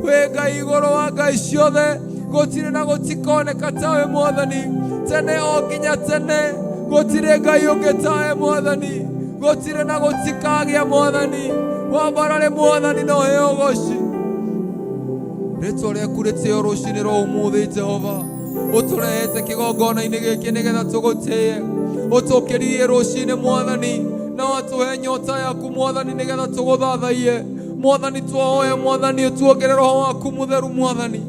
wĩ Ngai igũrũ wa ngai ciothe. Gũtirĩ na gũtikoneka tawe Mwathani, tene o nginya tene. Gũtirĩ Ngai ũngĩ tawe Mwathani, gũtirĩ na gũtikagĩa Mwathani. Wambarare Mwathani na ũheo ũgoci. Rĩtwa rĩaku rĩtĩo rũcinĩ rwa ũmũthĩ Jehova. Ũtũrehete kĩgongona-inĩ gĩkĩ nĩgetha tũgũtĩe. Ũtũkĩririe rũcinĩ Mwathani, na watũhe nyota yaku Mwathani nĩgetha tũgũthathaiye. Mwathani twahoya Mwathani ũtuongerere roho waku mũtheru Mwathani.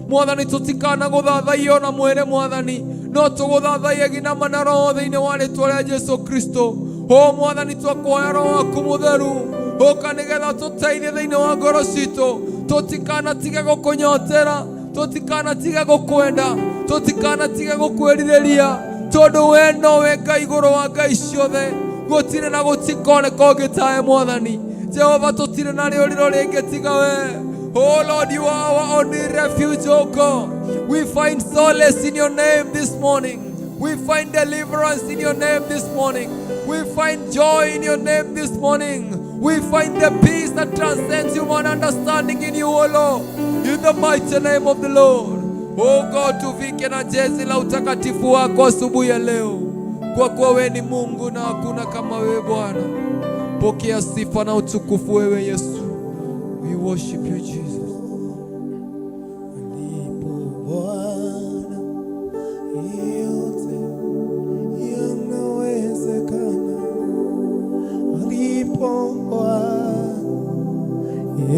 Mwathani tũtikana gũthathaiya ona mwĩrĩ Mwathani, no tũgũthathaiye nginya mana roho thĩinĩ wa rĩtwa rĩa Jesu Kristo. O Mwathani twakũhoya roho waku mũtheru ũka nĩgetha tũteithie thĩinĩ wa ngoro citũ, tũtikanatige gũkũnyotera, tũtikanatige gũkwenda, tũtikanatige gũkwĩrirĩria, tondũ we nowe Ngai igũrũ wa ngai ciothe. Gũtirĩ na gũtikoneka ũngĩ tawe Mwathani Jehova, tũtirĩ na rĩũrĩro rĩngĩ tiga we. Oh Lord, you are our only refuge, oh God. We find solace in your name this morning. We find deliverance in your name this morning. We find joy in your name this morning. We find the peace that transcends human understanding in you, O Lord. In the mighty name of the Lord. Oh God, tuvike na jezi la utakatifu wako asubuhi ya leo, kwa kuwa wewe ni Mungu na hakuna kama wewe Bwana. Pokea sifa na utukufu wewe Yesu. We worship you, Jesus. Alipo Bwana yote yanawezekana. Alipo Bwana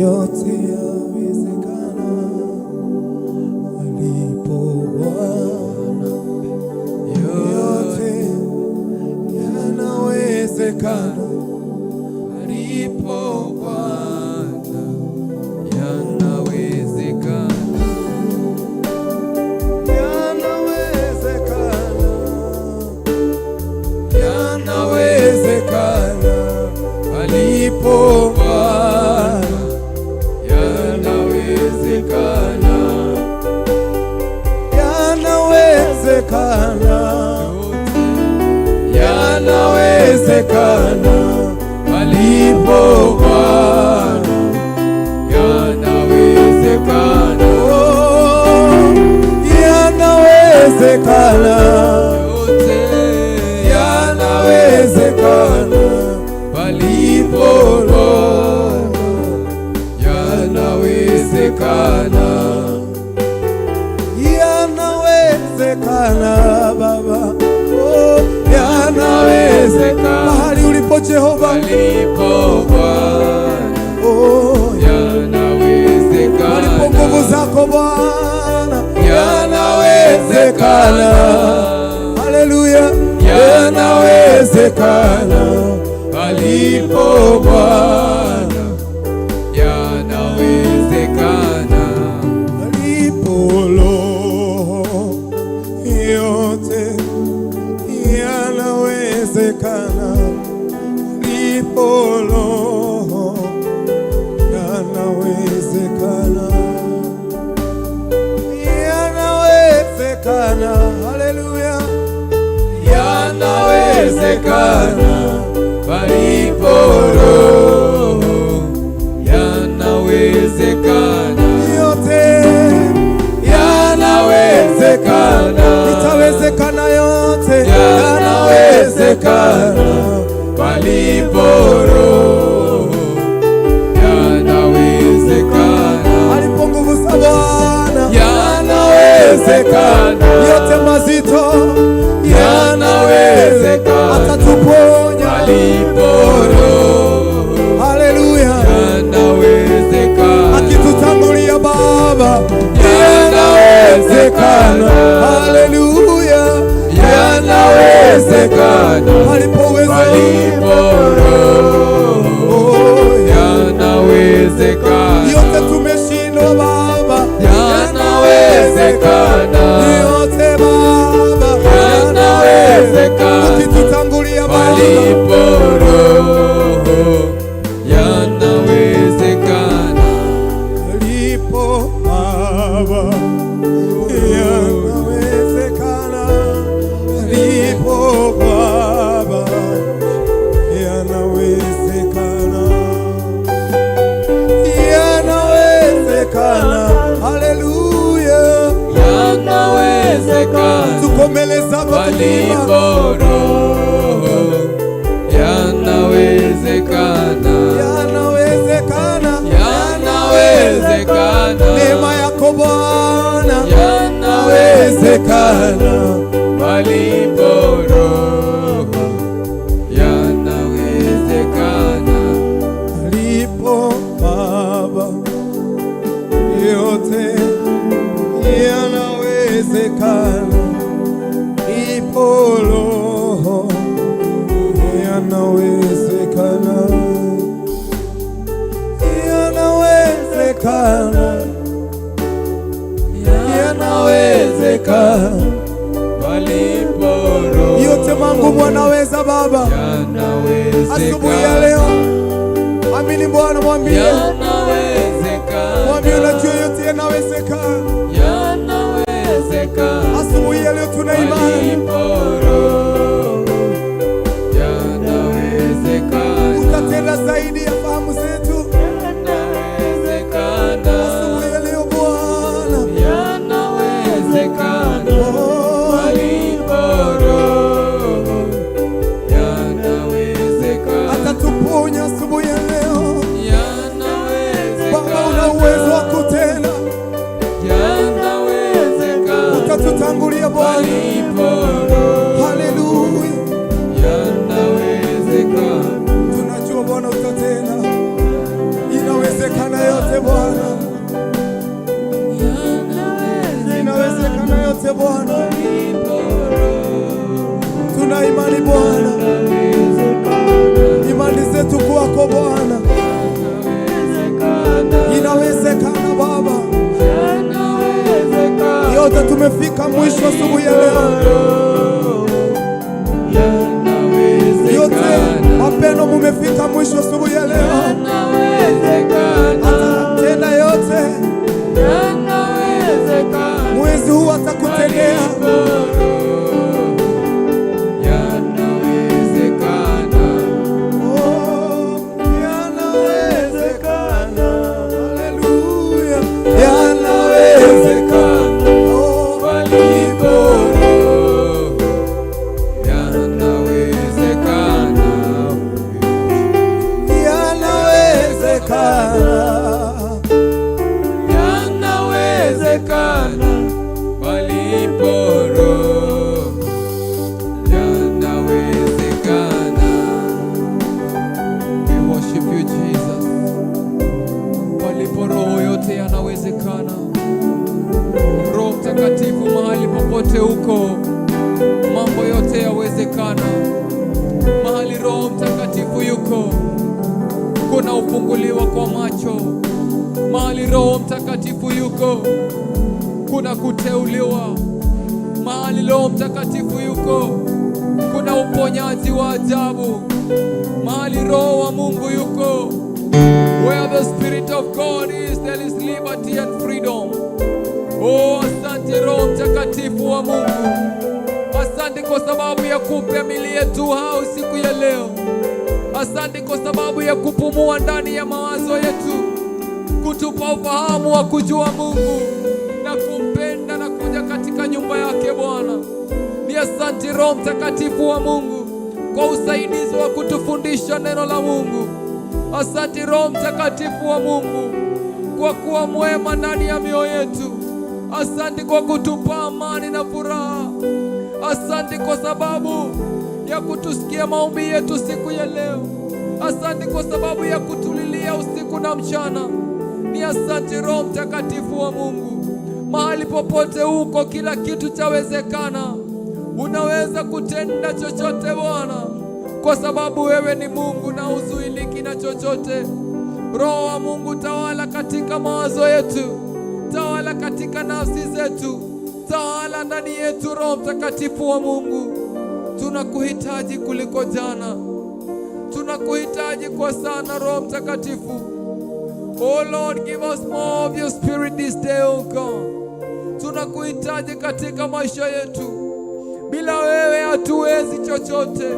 yote yawezekana. Alipo Bwana yote yanawezekana. Alipo Bwana yanawezekana. Yanawezekana. Yanawezekana. Alipo Bwana yanawezekana. Yanawezekana. Yanawezekana. Alipo Bwana yanawezekana. Oh, yanawezekana. Yote Yanawezekana. Palipo Bwana yanawezekana. Yanawezekana Baba. Oh, yanawezekana. Mahali ulipo Jehova. Palipo Bwana Oh, yanawezekana. palipo nguvu zako Bwana. Yanawezekana. Haleluya. Yanawezekana. Palipo Bwana yanawezekana. Alipo Roho yote yanawezekana. Alipo Roho yanawezekana. Yanawezekana. Haleluya. Yanawezekana. Palipo Roho yanawezekana. Yote Yanawezekana. itawezekana yote. Yanawezekana. Palipo Roho yanawezekana. Alipo nguvu za Bwana Yanawezekana. yote mazito Yanawezekana. atatuponya. Palipo Roho Haleluya, yanawezekana. akitutangulia Baba Yanawezekana. Haleluya, Yanawezekana. alipo uwezo Palipo Roho Oh, yanawezekana. yote tumeshindwa Baba, Yanawezekana. yote Baba, Yanawezekana. ukitutangulia Baba Palipo Roho yanawezekana. alipo Baba yanawezekana, alipo Yanawezekana. Palipo Roho yanawezekana. Alipo Baba yote yanawezekana, ipo Roho yanawezekana, yanawezekana, yanawezekana. Palipo Roho Yote mangumu anaweza Baba. Asubuhi ya leo, amini Bwana, mwambie, Yanawezekana. Mwambie, unajua yote yanawezekana. Yanawezekana. Asubuhi ya leo tuna imani. Palipo Roho yanawezekana. Utatenda zaidi ya fahamu zetu. Yanawezekana. Asubuhi ya leo Bwana, Yanawezekana. Oh, Palipo Roho yanawezekana. Atatuponya asubuhi ya leo. Yanawezekana. Baba, una uwezo wa kutenda, Yanawezekana. Utatutangulia Bwana. Palipo Roho Haleluya, yanawezekana. Tunajua Bwana utatenda, inawezekana yote Bwana, inawezekana yote Bwana. Palipo Roho Tuna imani Bwana, yanawezekana. Imani zetu kwako Bwana, Yanawezekana. Inawezekana Baba. Yanawezekana. Yote tumefika mwisho asubuhi ya leo. Yote Yanawezekana. wapendwa, mumefika mwisho asubuhi ya leo. Yanawezekana. Atatenda yote Yanawezekana. Mwezi huu, atakutendea. Palipo Roho yanawezekana. Oh, yanawezekana. Haleluya, yanawezekana. Oh, Palipo Roho yanawezekana. Yanawezekana. Yanawezekana. Palipo Roho yanawezekana. We worship you, Jesus. Palipo Roho yote yanawezekana. Roho Mtakatifu mahali popote huko, mambo yote yawezekana. Mahali Roho Mtakatifu yuko, kuna ufunguliwa kwa macho. Mahali Roho Mtakatifu yuko, kuna kuteuliwa. Mahali Roho Mtakatifu yuko, kuna uponyaji wa ajabu. Mahali Roho wa Mungu yuko, where the Spirit of God is, there is liberty and freedom. Oh, asante Roho Mtakatifu wa Mungu. Asante kwa sababu ya kupea mili yetu uhai siku ya leo. Asante kwa sababu ya kupumua ndani ya mawazo yetu, kutupa ufahamu wa kujua Mungu na kumpenda na kuja katika nyumba yake Bwana. Ni asante Roho Mtakatifu wa Mungu kwa usaidizi wa kutufundisha neno la Mungu. Asante Roho Mtakatifu wa Mungu kwa kuwa mwema ndani ya mioyo yetu. Asante kwa kutupa amani na furaha. Asante kwa sababu ya kutusikia maombi yetu siku ya leo. Asante kwa sababu ya kutulilia usiku na mchana. Ni asante Roho Mtakatifu wa Mungu. Mahali popote huko, kila kitu chawezekana. Unaweza kutenda chochote Bwana, kwa sababu wewe ni Mungu na huzuiliki na chochote. Roho wa Mungu, tawala katika mawazo yetu, tawala katika nafsi zetu, tawala ndani yetu. Roho Mtakatifu wa Mungu, tunakuhitaji kuliko jana, tunakuhitaji kwa sana, Roho Mtakatifu. Oh Lord, give us more of your spirit this day, oh God. Tunakuhitaji katika maisha yetu. Bila wewe hatuwezi chochote.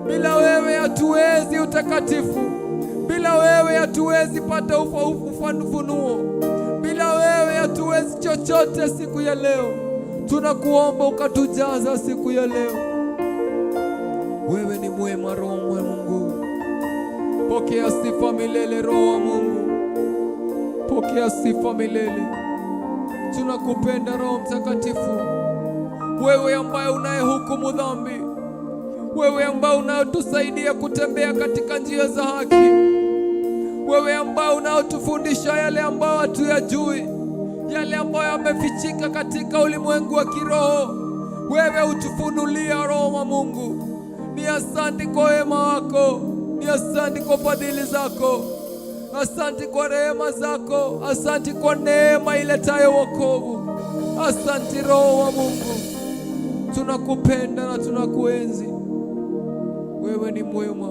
Bila wewe hatuwezi utakatifu. Bila wewe hatuwezi pata ufunuo. Bila wewe hatuwezi chochote siku ya leo. Tunakuomba ukatujaza siku ya leo. Wewe ni mwema, Roho wa Mungu. Pokea sifa milele, Roho wa Mungu. Pokea sifa milele. Tunakupenda Roho Mtakatifu. Wewe ambaye unayehukumu dhambi, wewe ambaye unayotusaidia kutembea katika njia za haki, wewe ambaye unaotufundisha yale ambayo hatuyajui, yale ambayo yamefichika katika ulimwengu wa kiroho, wewe utufunulia, Roho wa Mungu. Ni asante kwa wema wako, ni asante kwa fadhili zako, asante kwa rehema zako, asante kwa neema iletayo wokovu. Asante Roho wa Mungu, tunakupenda na tunakuenzi. Wewe ni mwema,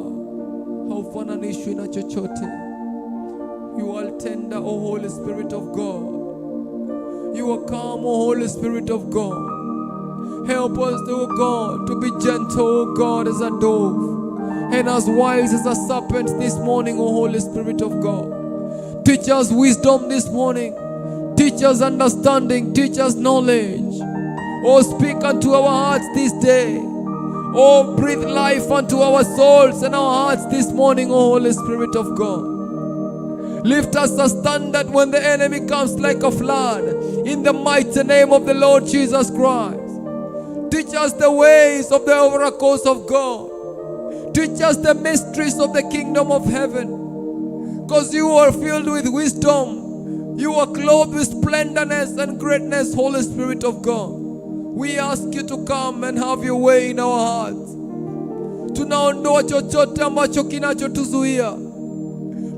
haufananishwi na chochote. You are tender, O Holy Spirit of God. You are calm, O Holy Spirit of God. Help us, O God, to be gentle, O God, as a dove, and as wise as a serpent this morning, O Holy Spirit of God. Teach us wisdom this morning. Teach us understanding. Teach us knowledge. Oh, speak unto our hearts this day. Oh, breathe life unto our souls and our hearts this morning, O Holy Spirit of God. Lift us a standard when the enemy comes like a flood. In the mighty name of the Lord Jesus Christ. Teach us the ways of the oracles of God. Teach us the mysteries of the kingdom of heaven. Because you are filled with wisdom. You are clothed with splendorness and greatness, Holy Spirit of God. We ask you to come and have your way in our hearts. Tunaondoa chochote ambacho kinachotuzuia,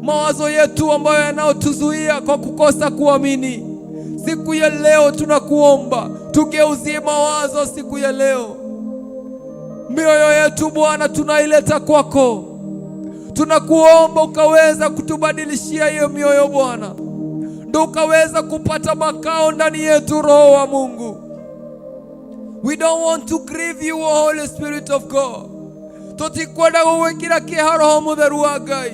mawazo yetu ambayo yanayotuzuia kwa kukosa kuamini. Siku ya leo tunakuomba tugeuzie mawazo siku ya leo. Mioyo yetu Bwana tunaileta kwako, tunakuomba ukaweza kutubadilishia hiyo mioyo Bwana, ndio ukaweza kupata makao ndani yetu, Roho wa Mungu. We don't want to grieve you, O Holy Spirit of God. Tutikwenda gũgwĩkĩra kĩeha Roho Mũtheru wa Ngai.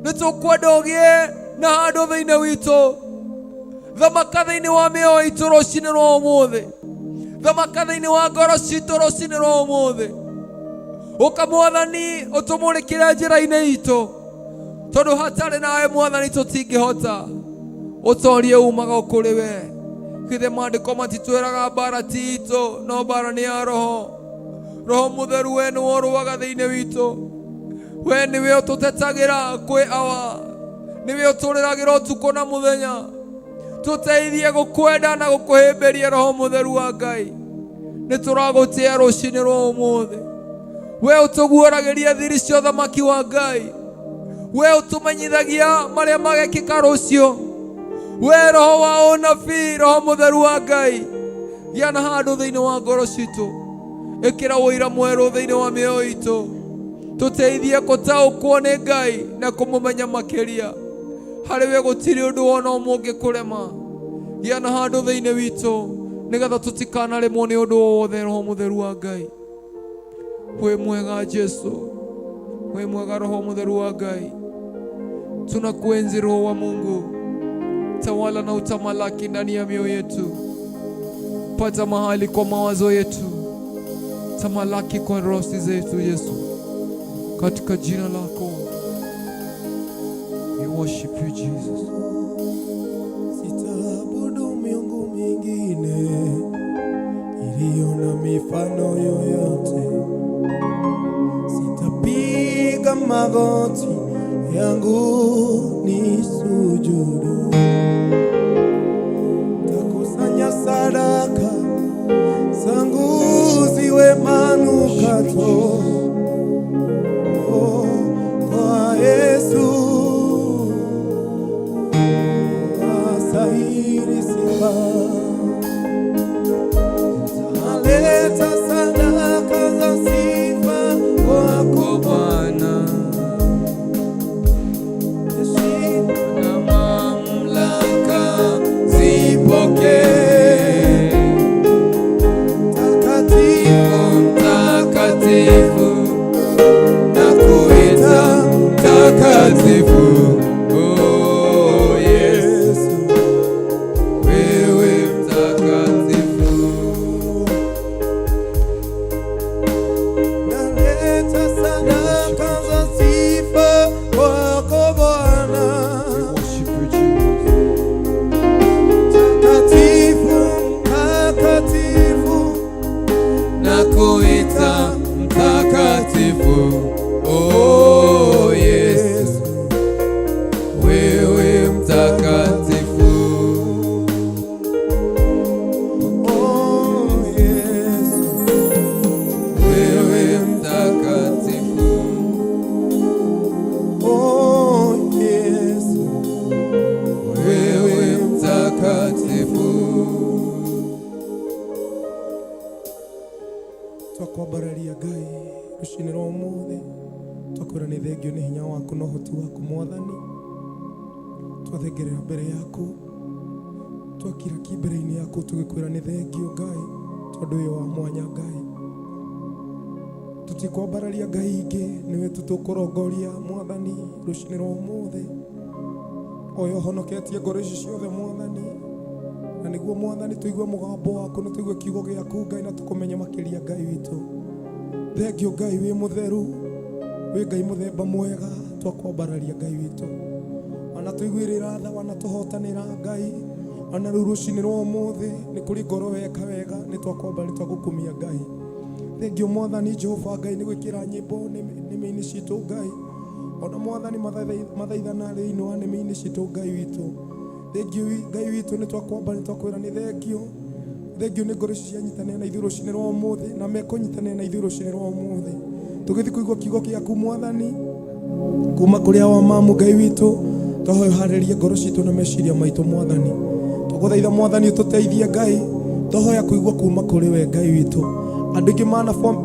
Nĩtũkwenda ũgĩe na handũ thĩinĩ witũ. Thamaka thĩinĩ wa mĩoyo itũ rũcinĩ rwa ũmũthĩ. Thamaka thĩinĩ wa ngoro citũ rũcinĩ rwa ũmũthĩ. Ũka Mwathani ũtũmũrĩkĩre njĩra-inĩ itũ, tondũ hatarĩ nawe Mwathani tũtingĩhota. Ũtorie umaga kũrĩ we. Githĩ maandĩko matitwĩraga mbara ti itũ, no mbara nĩ ya Roho. Roho Mũtheru, we nĩwe ũrũaga thĩinĩ witũ. We nĩwe ũtũtetagĩra kwĩ Awa, nĩwe ũtũrĩragĩra ũtukũ na mũthenya. Tũteithie gũkwenda na gũkũhĩmbĩria, Roho Mũtheru wa Ngai. Nĩ tũragũtĩa rũcinĩ rwa ũmũthĩ. We ũtũguũragĩria thiri cia ũthamaki wa Ngai. We ũtũmenyithagia marĩa magekĩka rũciũ. We Roho wa ũnabii, Roho Mũtheru wa Ngai, gĩa na handũ thĩinĩ wa ngoro citũ. Ĩkĩra ũira mwerũ thĩinĩ wa mĩoyo itũ. Tũteithie gũtaũkwo nĩ Ngai na kũmũmenya makĩria. Harĩ we gũtirĩ ũndũ wona ũmwe ũngĩkũrema. Gĩa na handũ thĩinĩ witũ nĩgetha tũtikanaremwo nĩ ũndũ o wothe, Roho Mũtheru wa Ngai. Wĩ mwega Jesu, wĩ mwega Roho Mũtheru wa Ngai. Tunakuenzi Roho wa Mungu, tawala na utamalaki ndani ya mioyo yetu. Pata mahali kwa mawazo yetu, tamalaki kwa roho zetu Yesu, katika jina lako. We worship you, Jesus. Sitaabudu miungu mingine iliyo na mifano yoyote. Sitapiga magoti yangu ni sujudu. Takusanya sadaka zangu ziwe manukato. Oh, kwa Yesu astahili sifa. Naleta sadaka za sifa kwako. Kwa Bwana Heshima na mamlaka zipokee. Takatifu. Mtakatifu. ũmũthĩ. Twakwĩra nĩ thengio nĩ hinya waku na ũhoti waku Mwathani. Twathengerera mbere yaku, twakira ki mbere-inĩ yaku tũgĩkwĩra nĩ thengio Ngai, tondũ wĩ wa mwanya Ngai. Tũtikwambararia Ngai ingĩ, nĩwe tu tũkũrongoria Mwathani rũcinĩ rwa ũmũthĩ. Oyo ũhonoketie ngoro ici ciothe Mwathani, na nĩguo Mwathani tũigue mũgambo waku na tũigue kiugo gĩaku Ngai, na tũkũmenye makĩria Ngai witũ. Thengio Ngai, wĩ mũtheru, wĩ Ngai mũthemba mwega, twakwambararia Ngai witũ. Wanatũiguĩrĩra tha, wanatũhotanĩra Ngai, ona rĩu rũcinĩ rwa ũmũthĩ nĩ kũrĩ ngoro weka wega, nĩ twakwambararia, nĩ twagũkumia Ngai. Thengio Mwathani Jehova Ngai nĩ gwĩkĩra nyĩmbo nĩmĩ-inĩ citũ Ngai, ona Mwathani mathaithana thĩinĩ wa nĩmĩ-inĩ citũ Ngai witũ. Thengio Ngai witũ, nĩ twakwamba, nĩ twakwĩra nĩ thengio. Thengio nĩ ngoro ici cianyitanĩra na ithuĩ rũcinĩ rwa ũmũthĩ, na mekũnyitanĩra na ithuĩ rũcinĩ rwa ũmũthĩ. Tũgĩthiĩ kũigua kiugo gĩaku Mwathani kuma kũrĩ awa mamu Ngai witũ, twahoya ũharĩrie ngoro citũ na meciria maitũ Mwathani. Twagũthaitha Mwathani ũtũteithie Ngai, twahoya kũigua kuma kũrĩ we Ngai witũ. Andũ aingĩ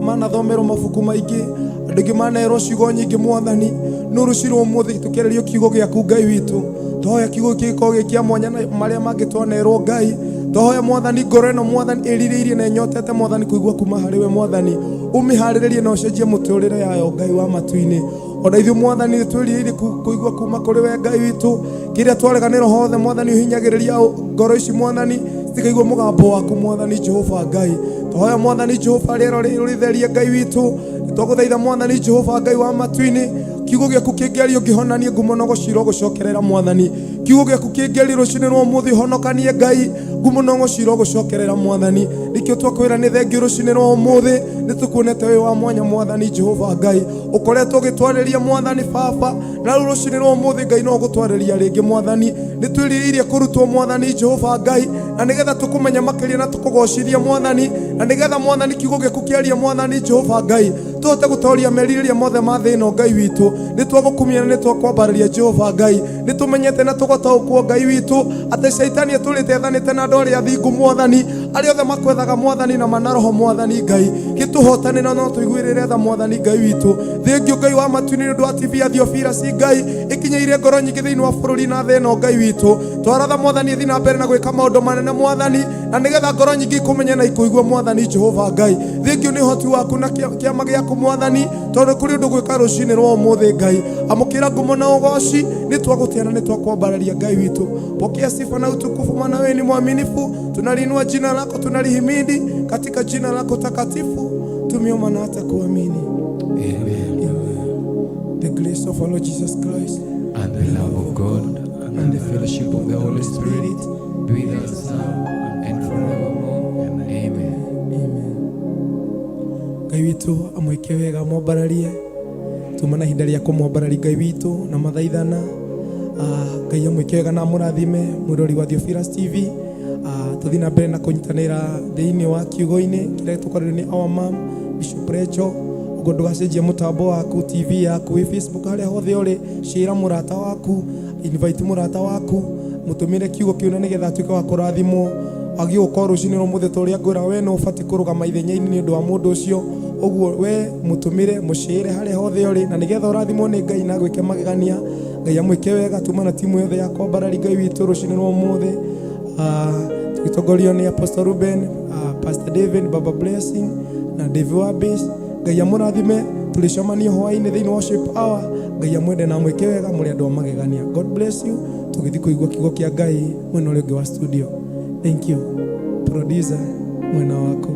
manathomerwo mabuku maingĩ, andũ aingĩ manerwo ciugo nyingĩ Mwathani, no rũciũ rwa ũmũthĩ tũkĩarĩrio kiugo gĩaku Ngai witũ. Twahoya kiugo gĩkĩ gĩkorwo gĩ kĩa mwanya na marĩa mangĩ twanerwo Ngai. Twahoya Mwathani ngoro ĩno Mwathani ĩrirĩirie na ĩnyotete Mwathani kũigua kuma harĩ we Mwathani, ũmĩharĩrĩrie na ũcenjie mũtũrĩre yayo Ngai wa matu-inĩ. Ona ithuĩ Mwathani nĩ twĩrirĩirie kũigua kuma kũrĩ we Ngai witũ. Kĩrĩa twarega nĩ roho othe Mwathani ũhinyagĩrĩria ngoro ici Mwathani, citikaigua mũgambo waku Mwathani Jehova Ngai. Twahoya Mwathani Jehova rĩera rĩtherie Ngai witũ. Twagũthaitha Mwathani Jehova Ngai wa matu-inĩ, kiugo gĩaku kĩngĩario ngĩhonanie ngumo na gũcirwo gũcokerera Mwathani. Kiugo gĩaku kĩngĩario rũcinĩ rwa ũmũthĩ ũhonokanie Ngai, ngumo na gũcirwo gũcokerera Mwathani. Nĩkĩo twakwĩra nĩ thengio rũcinĩ rwa ũmũthĩ, nĩ tũkuonete wĩ wa mwanya Mwathani Jehova Ngai. Ũkoretwo ũgĩtwarĩria Mwathani Baba, na rĩu rũcinĩ rwa ũmũthĩ Ngai no ũgũtwarĩria rĩngĩ Mwathani. Nĩ twĩrirĩirie kũrutwo Mwathani Jehova Ngai, na nĩgetha tũkũmenye makĩria na tũkũgocithie Mwathani, na nĩgetha Mwathani kiugo gĩaku kĩarie Mwathani Jehova Ngai, tũhote gũtoria merirĩria mothe ma thĩ ĩno Ngai witũ. Nĩ twagũkumia na nĩ twakwambararia Jehova Ngai. Nĩ tũmenyete na tũgataũkwo Ngai witũ atĩ Shaitani atũrĩte ethanĩte na andũ arĩa athingu Mwathani, arĩa othe makwethaga Mwathani na mana roho Mwathani Ngai. Gĩtũhotanĩra no tũiguĩrĩre tha Mwathani Ngai witũ. Thengio Ngai wa matu-inĩ nĩ ũndũ wa TV ya Theophilus Ngai, ĩkinyĩire ngoro nyingĩ thĩinĩ wa bũrũri na thĩ ĩno Ngai witũ. Twaratha Mwathani ĩthiĩ na mbere na gwĩka maũndũ manene Mwathani, na nĩgetha ngoro nyingĩ ikũmenye na ikũigue Mwathani Jehova Ngai. Thengio nĩ ũhoti waku na kĩama gĩaku Mwathani, tondũ kũrĩ ũndũ gwĩka rũcinĩ rwa ũmũthĩ Ngai. Amũkĩra ngumo na ũgoci, nĩ twagũtĩa na nĩ twakwambararia Ngai witũ. Pokea sifa na utukufu, maana wewe ni mwaminifu. Tunaliinua jina lako, tunalihimidi katika jina lako takatifu. Tumeomba na hata kuamini. Amen. Amen. The grace of our Lord Jesus Christ And the love of God and the fellowship of the Holy Spirit be with us now and forevermore. Amen. Amen. Ngai witũ amwĩke wega amwambararie, tuma na ihinda rĩa kũmwambararia Ngai witũ na mathaithana. Ngai amwĩke wega na amũrathime mwĩrori wa Theophilus TV. Tũthiĩ na mbere na kũnyitanĩra thĩinĩ wa kiugo-inĩ kĩrĩa tũkoretwo nĩ our mom Bishop Rachel. Ũguo ndũgacenjie mũtambo waku, TV yaku, wĩ Facebook, harĩa hothe ũrĩ, share mũrata waku, invite mũrata waku, mũtũmĩre kiugo kĩu na nĩgetha atuĩke wa kũrathimwo. Wagĩrĩirwo gũkorwo rũcinĩ rwa ũmũthĩ ta ũrĩa ngwĩra, we nĩ ũbatiĩ kũrũgama ithenya-inĩ nĩ ũndũ wa mũndũ ũcio. Ũguo we mũtũmĩre, mũshare harĩa hothe ũrĩ, na nĩgetha ũrathimwo nĩ Ngai na agwĩke magegania. Ngai amwĩke wega. Tuma na timu yothe ya kwambarari Ngai witũ rũcinĩ rwa ũmũthĩ, tũgĩtongorio nĩ Apostle Ruben, Pastor David, Baba Blessing na David Wabis. Ngai amũrathime. Tũrĩcemania hwaĩ-inĩ thĩinĩ wa worship hour. Ngai amwende na amwĩke wega, mũrĩ andũ a magegania. God bless you. Tũgĩthiĩ kũigua kiugo kĩa Ngai mwena ũrĩa ũngĩ wa studio. Thank you. Producer, mwena waku.